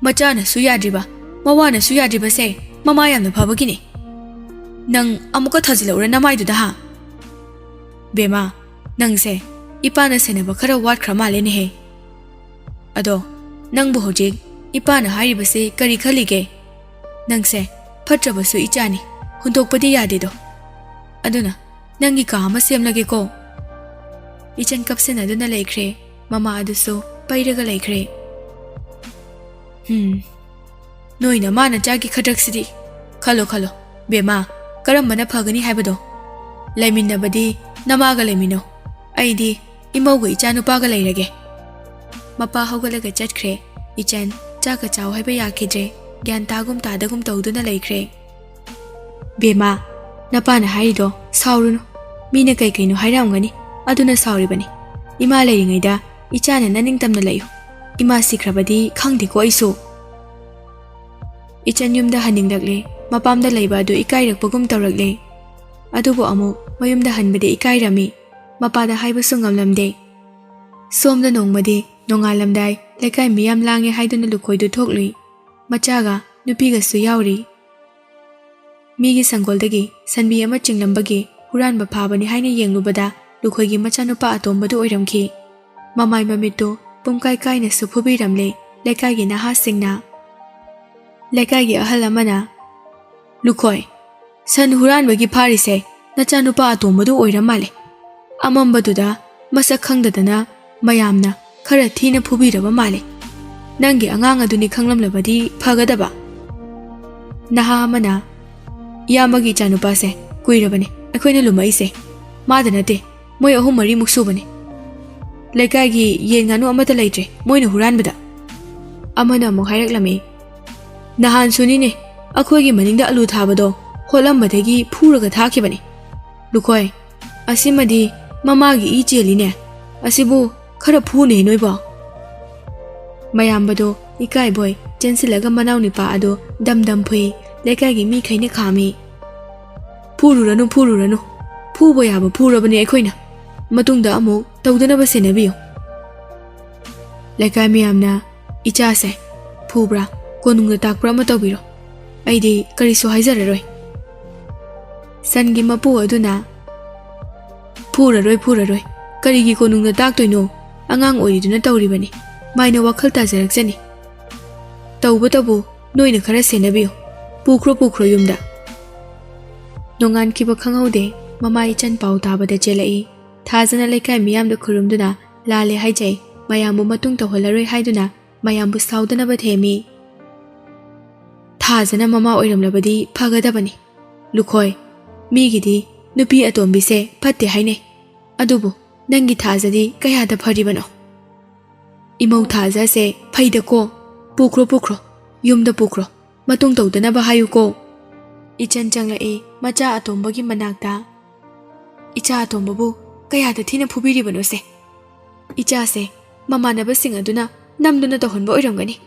ꯃꯆꯥꯅꯁꯨ ꯌꯥꯗ꯭ꯔꯤꯕ, ꯃꯋꯥꯅꯁꯨ ꯌꯥꯗ꯭ꯔꯤꯕꯁꯦ ꯃꯃꯥ ꯌꯥꯝꯅ ꯐꯕꯒꯤꯅꯦ꯫ ꯅꯪ ꯑꯃꯨꯛꯀ ꯊꯥꯖꯤꯜꯂꯛꯎꯔ ꯅꯃꯥꯏꯗꯨꯗ, ꯍꯥ?" "ꯕꯦꯃꯥ, ꯅꯪꯁꯦ ꯏꯄꯥꯅ ꯁꯦꯟꯅꯕ ꯈꯔ ꯋꯥꯠꯈ꯭ꯔ ꯃꯥꯜꯂꯦꯅꯦꯍꯦ꯫ ꯑꯗꯣ ꯅꯪꯕꯨ ꯍꯧꯖꯤꯛ ꯏꯄꯥꯅ ꯍꯥꯏꯔꯤꯕꯁꯦ ꯀꯔꯤ ꯈꯜꯂꯤꯒꯦ? ꯅꯪꯁꯦ ꯐꯠꯇ꯭ꯔꯕꯁꯨ ꯏꯆꯥꯅꯤ, ꯍꯨꯟꯗꯣꯛꯄꯗꯤ ꯌꯥꯗꯦꯗꯣ꯫ ꯑꯗꯨꯅ ꯅꯪꯒꯤ ꯀꯥ ꯑꯃ ꯁꯦꯝꯂꯒꯦꯀꯣ꯫" ꯏꯆꯟ ꯀꯞꯁꯤꯟꯅꯗꯨꯅ ꯂꯩꯈ꯭ꯔꯦ꯫ ꯃꯃꯥ ꯑꯗꯨꯁꯨ ꯄꯩꯔꯒ ꯂꯩꯈ꯭ꯔꯦ꯫ "ꯍꯝ, ꯅꯣꯏ ꯅꯃꯥ ꯅꯆꯥꯒꯤ ꯈꯗ꯭ꯔꯛꯁꯤꯗꯤ꯫ ꯈꯜꯂꯣ, ꯈꯜꯂꯣ, ꯕꯦꯃꯥ, ꯀꯔꯝꯕꯅ ꯐꯒꯅꯤ ꯍꯥꯏꯕꯗꯣ꯫ ꯂꯩꯃꯤꯟꯅꯕꯗꯤ ꯅꯃꯥꯒ ꯂꯩꯃꯤꯟꯅꯧ꯫ ꯑꯩꯗꯤ ꯏꯃꯧꯒ ꯏꯆꯥꯅꯨꯄꯥꯒ ꯂꯩꯔꯒꯦ꯫" ꯃꯄꯥ ꯍꯧꯒꯠꯂꯒ ꯆꯠꯈ꯭ꯔꯦ꯫ ꯏꯆꯟ ꯆꯥꯛꯀ ꯆꯥꯎ ꯍꯥꯏꯕ ꯌꯥꯈꯤꯗ꯭ꯔꯦ꯫ ꯒ꯭ꯌꯥꯟ ꯇꯥꯒꯨꯝ ꯇꯥꯗꯒꯨꯝ ꯇꯧꯗꯨꯅ ꯂꯩꯈ꯭ꯔꯦ꯫ "ꯕꯦꯝꯃ, ꯅꯄꯥꯅ ꯍꯥꯏꯔꯤꯗꯣ ꯁꯥꯎꯔꯨꯅꯨ꯫ ꯃꯤꯅ ꯀꯩ ꯀꯩꯅꯣ ꯍꯥꯏꯔꯝꯒꯅꯤ, ꯑꯗꯨꯅ ꯁꯥꯎꯔꯤꯕꯅꯤ꯫ ꯏꯃꯥ ꯂꯩꯔꯤꯉꯩꯗ ꯏꯆꯥꯅ ꯅꯅꯤꯡꯇꯝꯅ ꯂꯩꯌꯨ꯫ ꯏꯃꯥ ꯁꯤꯈ꯭ꯔꯕꯗꯤ ꯈꯪꯗꯦꯀꯣ ꯑꯩꯁꯨ꯫" ꯏꯆꯟ ꯌꯨꯝꯗ ꯍꯟꯅꯤꯡꯂꯛꯂꯦ꯫ ꯃꯄꯥꯝꯗ ꯂꯩꯕ ꯑꯗꯨ ꯏꯀꯥꯏꯔꯛꯄꯒꯨꯝ ꯇꯧꯔꯛꯂꯦ꯫ ꯑꯗꯨꯕꯨ ꯑꯃꯨꯛ ꯃꯌꯨꯝꯗ ꯍꯟꯕꯗꯤ ꯏꯀꯥꯏꯔꯝꯃꯤ꯫ ꯃꯄꯥꯗ ꯍꯥꯏꯕꯁꯨ ꯉꯝꯂꯝꯗꯦ꯫ ꯁꯣꯝꯗ ꯅꯣꯡꯃꯗꯤ ꯅꯣꯡꯉꯥꯜꯂꯝꯗꯥꯏ ꯂꯩꯀꯥꯏ ꯃꯤꯌꯥꯝ ꯂꯥꯡꯉꯦ ꯍꯥꯏꯗꯨꯅ ꯂꯨꯈꯣꯏꯗꯨ ꯊꯣꯛꯂꯨꯏ꯫ ꯃꯆꯥꯒ ꯅꯨꯄꯤꯒꯁꯨ ꯌꯥꯎꯔꯤ꯫ ꯃꯤꯒꯤ ꯁꯪꯒꯣꯜꯗꯒꯤ ꯁꯟꯕꯤ ꯑꯃ ꯆꯤꯡꯂꯝꯕꯒꯤ ꯍꯨꯔꯥꯟꯕ ꯐꯥꯕꯅꯤ ꯍꯥꯏꯅ ꯌꯦꯡꯂꯨꯕꯗ ꯂꯨꯈꯣꯏꯒꯤ ꯃꯆꯥꯅꯨꯄꯥ ꯑꯇꯣꯝꯕꯗꯨ ꯑꯣꯏꯔꯝꯈꯤ꯫ ꯃꯃꯥꯏ ꯃꯃꯤꯠꯇꯨ ꯄꯨꯝꯀꯥꯏ ꯀꯥꯏꯅꯁꯨ ꯐꯨꯕꯤꯔꯝꯂꯦ ꯂꯩꯀꯥꯏꯒꯤ ꯅꯍꯥꯁꯤꯡꯅ꯫ ꯂꯩꯀꯥꯏꯒꯤ ꯑꯍꯜ ꯑꯃꯅ, "ꯂꯨꯈꯣꯏ, ꯁꯟ ꯍꯨꯔꯥꯟꯕꯒꯤ ꯐꯥꯔꯤꯁꯦ ꯅꯆꯥꯅꯨꯄꯥ ꯑꯇꯣꯝꯕꯗꯨ ꯑꯣꯏꯔ ꯃꯥꯜꯂꯦ꯫ ꯑꯃꯝꯕꯗꯨꯗ ꯃꯁꯛ ꯈꯪꯗꯗꯅ ꯃꯌꯥꯝꯅ ꯈꯔ ꯊꯤꯅ ꯐꯨꯕꯤꯔꯕ ꯃꯥꯜꯂꯦ꯫ ꯅꯪꯒꯤ ꯑꯉꯥꯡ ꯑꯗꯨꯅꯤ ꯈꯪꯂꯝꯂꯕꯗꯤ ꯐꯒꯗꯕ꯫" ꯅꯍꯥ ꯑꯃꯅ, "ꯏꯌꯥꯝꯕꯒꯤ ꯏꯆꯥꯅꯨꯄꯥꯁꯦ ꯀꯨꯏꯔꯕꯅꯦ ꯑꯩꯈꯣꯏꯅ ꯂꯨꯝꯃꯛꯏꯁꯦ꯫ ꯃꯥꯗ ꯅꯠꯇꯦ, ꯃꯣꯏ ꯑꯍꯨꯝ ꯃꯔꯤꯃꯨꯛ ꯁꯨꯕꯅꯦ꯫ ꯂꯩꯀꯥꯏꯒꯤ ꯌꯦꯟ ꯉꯥꯅꯨ ꯑꯃꯠꯇ ꯂꯩꯇ꯭ꯔꯦ ꯃꯣꯏꯅ ꯍꯨꯔꯥꯟꯕꯗ꯫" ꯑꯃꯅ ꯑꯃꯨꯛ ꯍꯥꯏꯔꯛꯂꯝꯃꯤ, "ꯅꯍꯥꯟꯁꯨꯅꯤꯅꯦ, ꯑꯩꯈꯣꯏꯒꯤ ꯃꯅꯤꯡꯗ ꯑꯂꯨ ꯊꯥꯕꯗꯣ ꯍꯣꯠꯂꯝꯕꯗꯒꯤ ꯐꯨꯔꯒ ꯊꯥꯈꯤꯕꯅꯤ꯫ ꯂꯨꯈꯣꯏ, ꯑꯁꯤꯃꯗꯤ ꯃꯃꯥꯒꯤ ꯏ ꯆꯦꯜꯂꯤꯅꯦ꯫ ꯑꯁꯤꯕꯨ ꯈꯔ ꯐꯨꯅꯦ ꯅꯣꯏꯕꯣ꯫" ꯃꯌꯥꯝꯕꯗꯣ ꯏꯀꯥꯏꯕꯣꯏ ꯆꯦꯟꯁꯤꯜꯂꯒ ꯃꯅꯥꯎ ꯅꯨꯄꯥ ꯑꯗꯨ ꯗꯝ ꯗꯝ ꯐꯨꯏ꯫ ꯂꯩꯀꯥꯏꯒꯤ ꯃꯤꯈꯩꯅ ꯈꯥꯝꯃꯤ꯫ "ꯐꯨꯔꯨꯔꯅꯨ, ꯐꯨꯔꯨꯔꯅꯨ꯫ ꯐꯨꯕ ꯌꯥꯕ ꯐꯨꯔꯕꯅꯦ ꯑꯩꯈꯣꯏꯅ꯫ ꯃꯇꯨꯡꯗ ꯑꯃꯨꯛ ꯇꯧꯗꯅꯕ ꯁꯦꯟꯅꯕꯤꯌꯨ꯫" ꯂꯩꯀꯥꯏ ꯃꯤꯌꯥꯝꯅ, "ꯏꯆꯥꯁꯦ ꯐꯨꯕ꯭ꯔꯥ, ꯀꯣꯅꯨꯡꯗ ꯇꯥꯛꯄ꯭ꯔꯥ ꯑꯃ ꯇꯧꯕꯤꯔꯣ꯫ ꯑꯩꯗꯤ ꯀꯔꯤꯁꯨ ꯍꯥꯏꯖꯔꯔꯣꯏ꯫" ꯁꯟꯒꯤ ꯃꯄꯨ ꯑꯗꯨꯅ, "ꯐꯨꯔꯔꯣꯏ, ꯐꯨꯔꯔꯣꯏ꯫ ꯀꯔꯤꯒꯤ ꯀꯣꯅꯨꯡꯗ ꯇꯥꯛꯇꯣꯏꯅꯣ? ꯑꯉꯥꯡ ꯑꯣꯏꯔꯤꯗꯨꯅ ꯇꯧꯔꯤꯕꯅꯤ꯫ ꯃꯥꯏꯅ ꯋꯥꯈꯜ ꯇꯥꯖꯔꯛꯆꯅꯤ꯫ ꯇꯧꯕꯇꯕꯨ ꯅꯣꯏꯅ ꯈꯔ ꯁꯦꯟꯅꯕꯤꯌꯨ꯫ ꯄꯨꯈ꯭ꯔꯣ, ꯄꯨꯈ꯭ꯔꯣ ꯌꯨꯝꯗ꯫" ꯅꯣꯡꯉꯥꯟꯈꯤꯕ ꯈꯪꯍꯧꯗꯦ꯫ ꯃꯃꯥ ꯏꯆꯟ ꯄꯥꯎ ꯇꯥꯕꯗ ꯆꯦꯜꯂꯛꯏ꯫ ꯊꯥꯖꯅ ꯂꯩꯀꯥꯏ ꯃꯤꯌꯥꯝꯗ ꯈꯨꯔꯨꯝꯗꯨꯅ ꯂꯥꯜꯂꯦ ꯍꯥꯏꯖꯩ, ꯃꯌꯥꯝꯕꯨ ꯃꯇꯨꯡ ꯇꯧꯍꯜꯂꯔꯣꯏ ꯍꯥꯏꯗꯨꯅ ꯃꯌꯥꯝꯕꯨ ꯁꯥꯎꯗꯅꯕ ꯊꯦꯝꯃꯤ꯫ ꯊꯥꯖꯅ ꯃꯃꯥ ꯑꯣꯏꯔꯝꯂꯕꯗꯤ ꯐꯒꯗꯕꯅꯤ꯫ ꯂꯨꯈꯣꯏ, ꯃꯤꯒꯤꯗꯤ ꯅꯨꯄꯤ ꯑꯇꯣꯝꯕꯤꯁꯦ ꯐꯠꯇꯦ ꯍꯥꯏꯅꯩ꯫ ꯑꯗꯨꯕꯨ ꯅꯪꯒꯤ ꯊꯥꯖꯗꯤ ꯀꯌꯥꯗ ꯐꯔꯤꯕꯅꯣ? ꯏꯃꯧ ꯊꯥꯖꯁꯦ ꯐꯩꯗꯀꯣ꯫ ꯄꯨꯈ꯭ꯔꯣ, ꯄꯨꯈ꯭ꯔꯣ꯫ ꯌꯨꯝꯗ ꯄꯨꯈ꯭ꯔꯣ, ꯃꯇꯨꯡ ꯇꯧꯗꯅꯕ ꯍꯥꯏꯌꯨꯀꯣ꯫ ꯏꯆꯟ ꯆꯪꯂꯛꯏ ꯃꯆꯥ ꯑꯇꯣꯝꯕꯒꯤ ꯃꯅꯥꯛꯇ꯫ "ꯏꯆꯥ ꯑꯇꯣꯝꯕꯕꯨ ꯀꯌꯥꯗ ꯊꯤꯅ ꯐꯨꯕꯤꯔꯤꯕꯅꯣꯁꯦ? ꯏꯆꯥꯁꯦ ꯃꯃꯥꯟꯅꯕꯁꯤꯡ ꯑꯗꯨꯅ ꯅꯝꯗꯨꯅ ꯇꯧꯍꯟꯕ ꯑꯣꯏꯔꯝꯒꯅꯤ꯫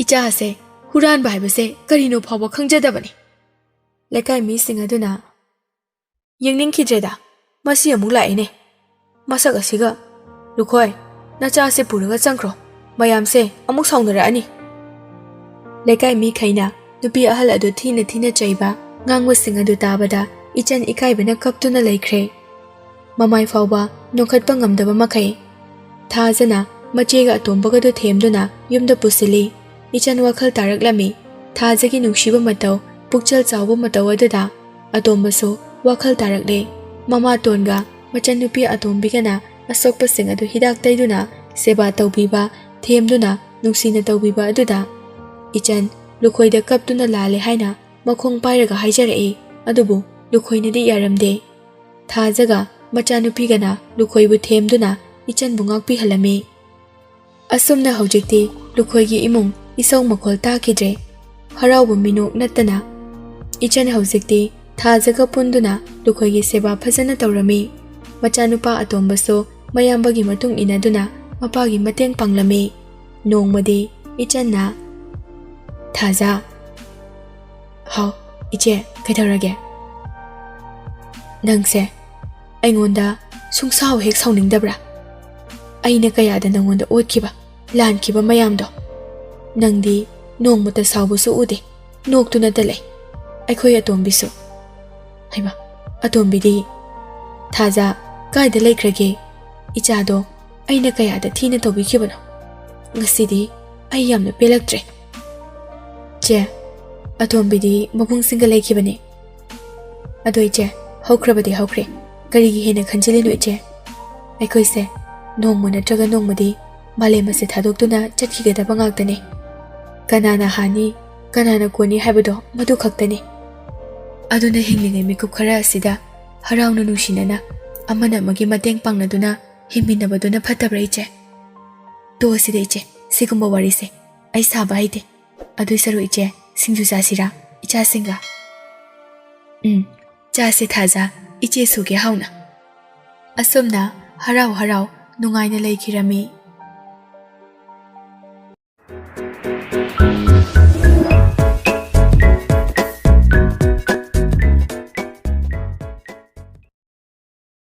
ꯏꯆꯥꯁꯦ ꯍꯨꯔꯥꯟꯕ ꯍꯥꯏꯕꯁꯦ ꯀꯔꯤꯅꯣ ꯐꯥꯎꯕ ꯈꯪꯖꯗꯕꯅꯤ꯫" ꯂꯩꯀꯥꯏ ꯃꯤꯁꯤꯡ ꯑꯗꯨꯅ, "ꯌꯦꯡꯅꯤꯡꯈꯤꯗ꯭ꯔꯦꯗ, ꯃꯁꯤ ꯑꯃꯨꯛ ꯂꯥꯛꯑꯦꯅꯦ꯫ ꯃꯁꯛ ꯑꯁꯤꯒ꯫ ꯂꯨꯈꯣꯏ, ꯅꯆꯥꯁꯦ ꯄꯨꯔꯒ ꯆꯪꯈ꯭ꯔꯣ, ꯃꯌꯥꯝꯁꯦ ꯑꯃꯨꯛ ꯁꯥꯎꯅꯔꯛꯑꯅꯤ꯫" ꯂꯩꯀꯥꯏ ꯃꯤꯈꯩꯅ ꯅꯨꯄꯤ ꯑꯍꯜ ꯑꯗꯨ ꯊꯤꯅ ꯊꯤꯅ ꯆꯩꯕ, ꯉꯥꯡꯕꯁꯤꯡ ꯑꯗꯨ ꯇꯥꯕꯗ ꯏꯆꯟ ꯏꯀꯥꯏꯕꯅ ꯀꯞꯇꯨꯅ ꯂꯩꯈ꯭ꯔꯦ꯫ ꯃꯃꯥꯏ ꯐꯥꯎꯕ ꯅꯣꯛꯈꯠꯄ ꯉꯝꯗꯕ ꯃꯈꯩ꯫ ꯊꯥꯖꯅ ꯃꯆꯦꯒ ꯑꯇꯣꯝꯕꯒꯗꯨ ꯊꯦꯝꯗꯨꯅ ꯌꯨꯝꯗ ꯄꯨꯁꯤꯜꯂꯤ꯫ ꯏꯆꯟ ꯋꯥꯈꯜ ꯇꯥꯔꯛꯂꯝꯃꯤ꯫ ꯊꯥꯖꯒꯤ ꯅꯨꯡꯁꯤꯕ ꯃꯇꯧ, ꯄꯨꯛꯆꯦꯜ ꯆꯥꯎꯕ ꯃꯇꯧ ꯑꯗꯨꯗ ꯑꯇꯣꯝꯕꯁꯨ ꯋꯥꯈꯜ ꯇꯥꯔꯛꯂꯦ꯫ ꯃꯃꯥꯇꯣꯟꯒ ꯃꯆꯟꯅꯨꯄꯤ ꯑꯇꯣꯝꯕꯤꯒꯅ ꯑꯁꯣꯛꯄꯁꯤꯡ ꯑꯗꯨ ꯍꯤꯗꯥꯛ ꯇꯩꯗꯨꯅ ꯁꯦꯕꯥ ꯇꯧꯕꯤꯕ, ꯊꯦꯝꯗꯨꯅ ꯅꯨꯡꯁꯤꯅ ꯇꯧꯕꯤꯕ ꯑꯗꯨꯗ ꯏꯆꯟ ꯂꯨꯈꯣꯏꯗ ꯀꯞꯇꯨꯅ ꯂꯥꯜꯂꯦ ꯍꯥꯏꯅ ꯃꯈꯣꯡ ꯄꯥꯏꯔꯒ ꯍꯥꯏꯖꯔꯛꯏ꯫ ꯑꯗꯨꯕꯨ ꯂꯨꯈꯣꯏꯅꯗꯤ ꯌꯥꯔꯝꯗꯦ꯫ ꯊꯥꯖꯒ ꯃꯆꯥꯅꯨꯄꯤꯒꯅ ꯂꯨꯈꯣꯏꯕꯨ ꯊꯦꯝꯗꯨꯅ ꯏꯆꯟꯕꯨ ꯉꯥꯛꯄꯤꯍꯜꯂꯝꯃꯤ꯫ ꯑꯁꯨꯝꯅ ꯍꯧꯖꯤꯛꯇꯤ ꯂꯨꯈꯣꯏꯒꯤ ꯏꯃꯨꯡ ꯏꯁꯧ ꯃꯈꯣꯜ ꯇꯥꯈꯤꯗ꯭ꯔꯦ꯫ ꯍꯔꯥꯎꯕ ꯃꯤꯅꯣꯛ ꯅꯠꯇꯅ ꯏꯆꯟ ꯍꯧꯖꯤꯛꯇꯤ ꯊꯥꯖꯒ ꯄꯨꯟꯗꯨꯅ ꯂꯨꯈꯣꯏꯒꯤ ꯁꯦꯕꯥ ꯐꯖꯅ ꯇꯧꯔꯝꯃꯤ꯫ ꯃꯆꯥꯅꯨꯄꯥ ꯑꯇꯣꯝꯕꯁꯨ ꯃꯌꯥꯝꯕꯒꯤ ꯃꯇꯨꯡ ꯏꯟꯅꯗꯨꯅ ꯃꯄꯥꯒꯤ ꯃꯇꯦꯡ ꯄꯥꯡꯂꯝꯃꯤ꯫ ꯅꯣꯡꯃꯗꯤ ꯏꯆꯟꯅ, "ꯊꯥꯖ꯫" "ꯍꯥꯎ, ꯏꯆꯦ, ꯀꯩꯗꯧꯔꯒꯦ?" "ꯅꯪꯁꯦ ꯑꯩꯉꯣꯟꯗ ꯁꯨꯡꯁꯥꯎ ꯍꯦꯛ ꯁꯥꯎꯅꯤꯡꯗꯕ꯭ꯔꯥ? ꯑꯩꯅ ꯀꯌꯥꯗ ꯅꯪꯉꯣꯟꯗ ꯑꯣꯠꯈꯤꯕ, ꯂꯥꯟꯈꯤꯕ ꯃꯌꯥꯝꯗꯣ꯫ ꯅꯪꯗꯤ ꯅꯣꯡꯃꯇ ꯁꯥꯎꯕꯁꯨ ꯎꯗꯦ, ꯅꯣꯛꯇꯨꯅꯇ ꯂꯩ꯫ ꯑꯩꯈꯣꯏ ꯑꯇꯣꯝꯕꯤꯁꯨ꯫" "ꯍꯩꯃꯥ, ꯑꯇꯣꯝꯕꯤꯗꯤ?" "ꯊꯥꯖ, ꯀꯥꯏꯗ ꯂꯩꯈ꯭ꯔꯒꯦ? ꯏꯆꯥꯗꯣ ꯑꯩꯅ ꯀꯌꯥꯗ ꯊꯤꯅ ꯇꯧꯕꯤꯈꯤꯕꯅꯣ꯫ ꯉꯁꯤꯗꯤ ꯑꯩ ꯌꯥꯝꯅ ꯄꯦꯜꯂꯛꯇ꯭ꯔꯦ꯫" "ꯆꯦ, ꯑꯇꯣꯝꯕꯤꯗꯤ ꯃꯕꯨꯡꯁꯤꯡꯒ ꯂꯩꯈꯤꯕꯅꯦ꯫" "ꯑꯗꯣ ꯏꯆꯦ, ꯍꯧꯈ꯭ꯔꯕꯗꯤ ꯍꯧꯈ꯭ꯔꯦ, ꯀꯔꯤꯒꯤ ꯍꯦꯟꯅ ꯈꯟꯖꯤꯜꯂꯤꯅꯣ ꯏꯆꯦ? ꯑꯩꯈꯣꯏꯁꯦ ꯅꯣꯡꯃ ꯅꯠꯇ꯭ꯔꯒ ꯅꯣꯡꯃꯗꯤ ꯃꯥꯂꯦꯝ ꯑꯁꯤ ꯊꯥꯗꯣꯛꯇꯨꯅ ꯆꯠꯈꯤꯒꯗꯕ ꯉꯥꯛꯇꯅꯦ꯫ ꯀꯅꯥꯅ ꯍꯥꯟꯅꯤ, ꯀꯅꯥꯅ ꯀꯣꯟꯅꯤ ꯍꯥꯏꯕꯗꯣ ꯃꯗꯨ ꯈꯛꯇꯅꯤ꯫ ꯑꯗꯨꯅ ꯍꯤꯡꯂꯤꯉꯩ ꯃꯤꯀꯨꯞ ꯈꯔ ꯑꯁꯤꯗ ꯍꯔꯥꯎꯅ ꯅꯨꯡꯁꯤꯅꯅ ꯑꯃꯅ ꯑꯃꯒꯤ ꯃꯇꯦꯡ ꯄꯥꯡꯅꯗꯨꯅ ꯍꯤꯡꯃꯤꯟꯅꯕꯗꯨꯅ ꯐꯠꯇꯕ꯭ꯔꯥ ꯏꯆꯦ?" "ꯇꯣꯛꯑꯁꯤꯗ ꯏꯆꯦ, ꯁꯤꯒꯨꯝꯕ ꯋꯥꯔꯤꯁꯦ ꯑꯩ ꯁꯥꯕ ꯍꯩꯇꯦ꯫ ꯑꯗꯨꯏ ꯁꯔꯨꯛ ꯏꯆꯦ, ꯁꯤꯡꯖꯨ ꯆꯥꯁꯤꯔꯥ ꯏꯆꯥꯁꯤꯡꯒ? ꯎꯝ, ꯆꯥꯁꯦ ꯊꯥꯖ, ꯏꯆꯦꯁꯨ ꯀꯦꯍꯧꯅ꯫ ꯑꯁꯨꯝꯅ ꯍꯔꯥꯎ ꯍꯔꯥꯎ ꯅꯨꯡꯉꯥꯏꯅ ꯂꯩꯈꯤꯔꯝꯃꯤ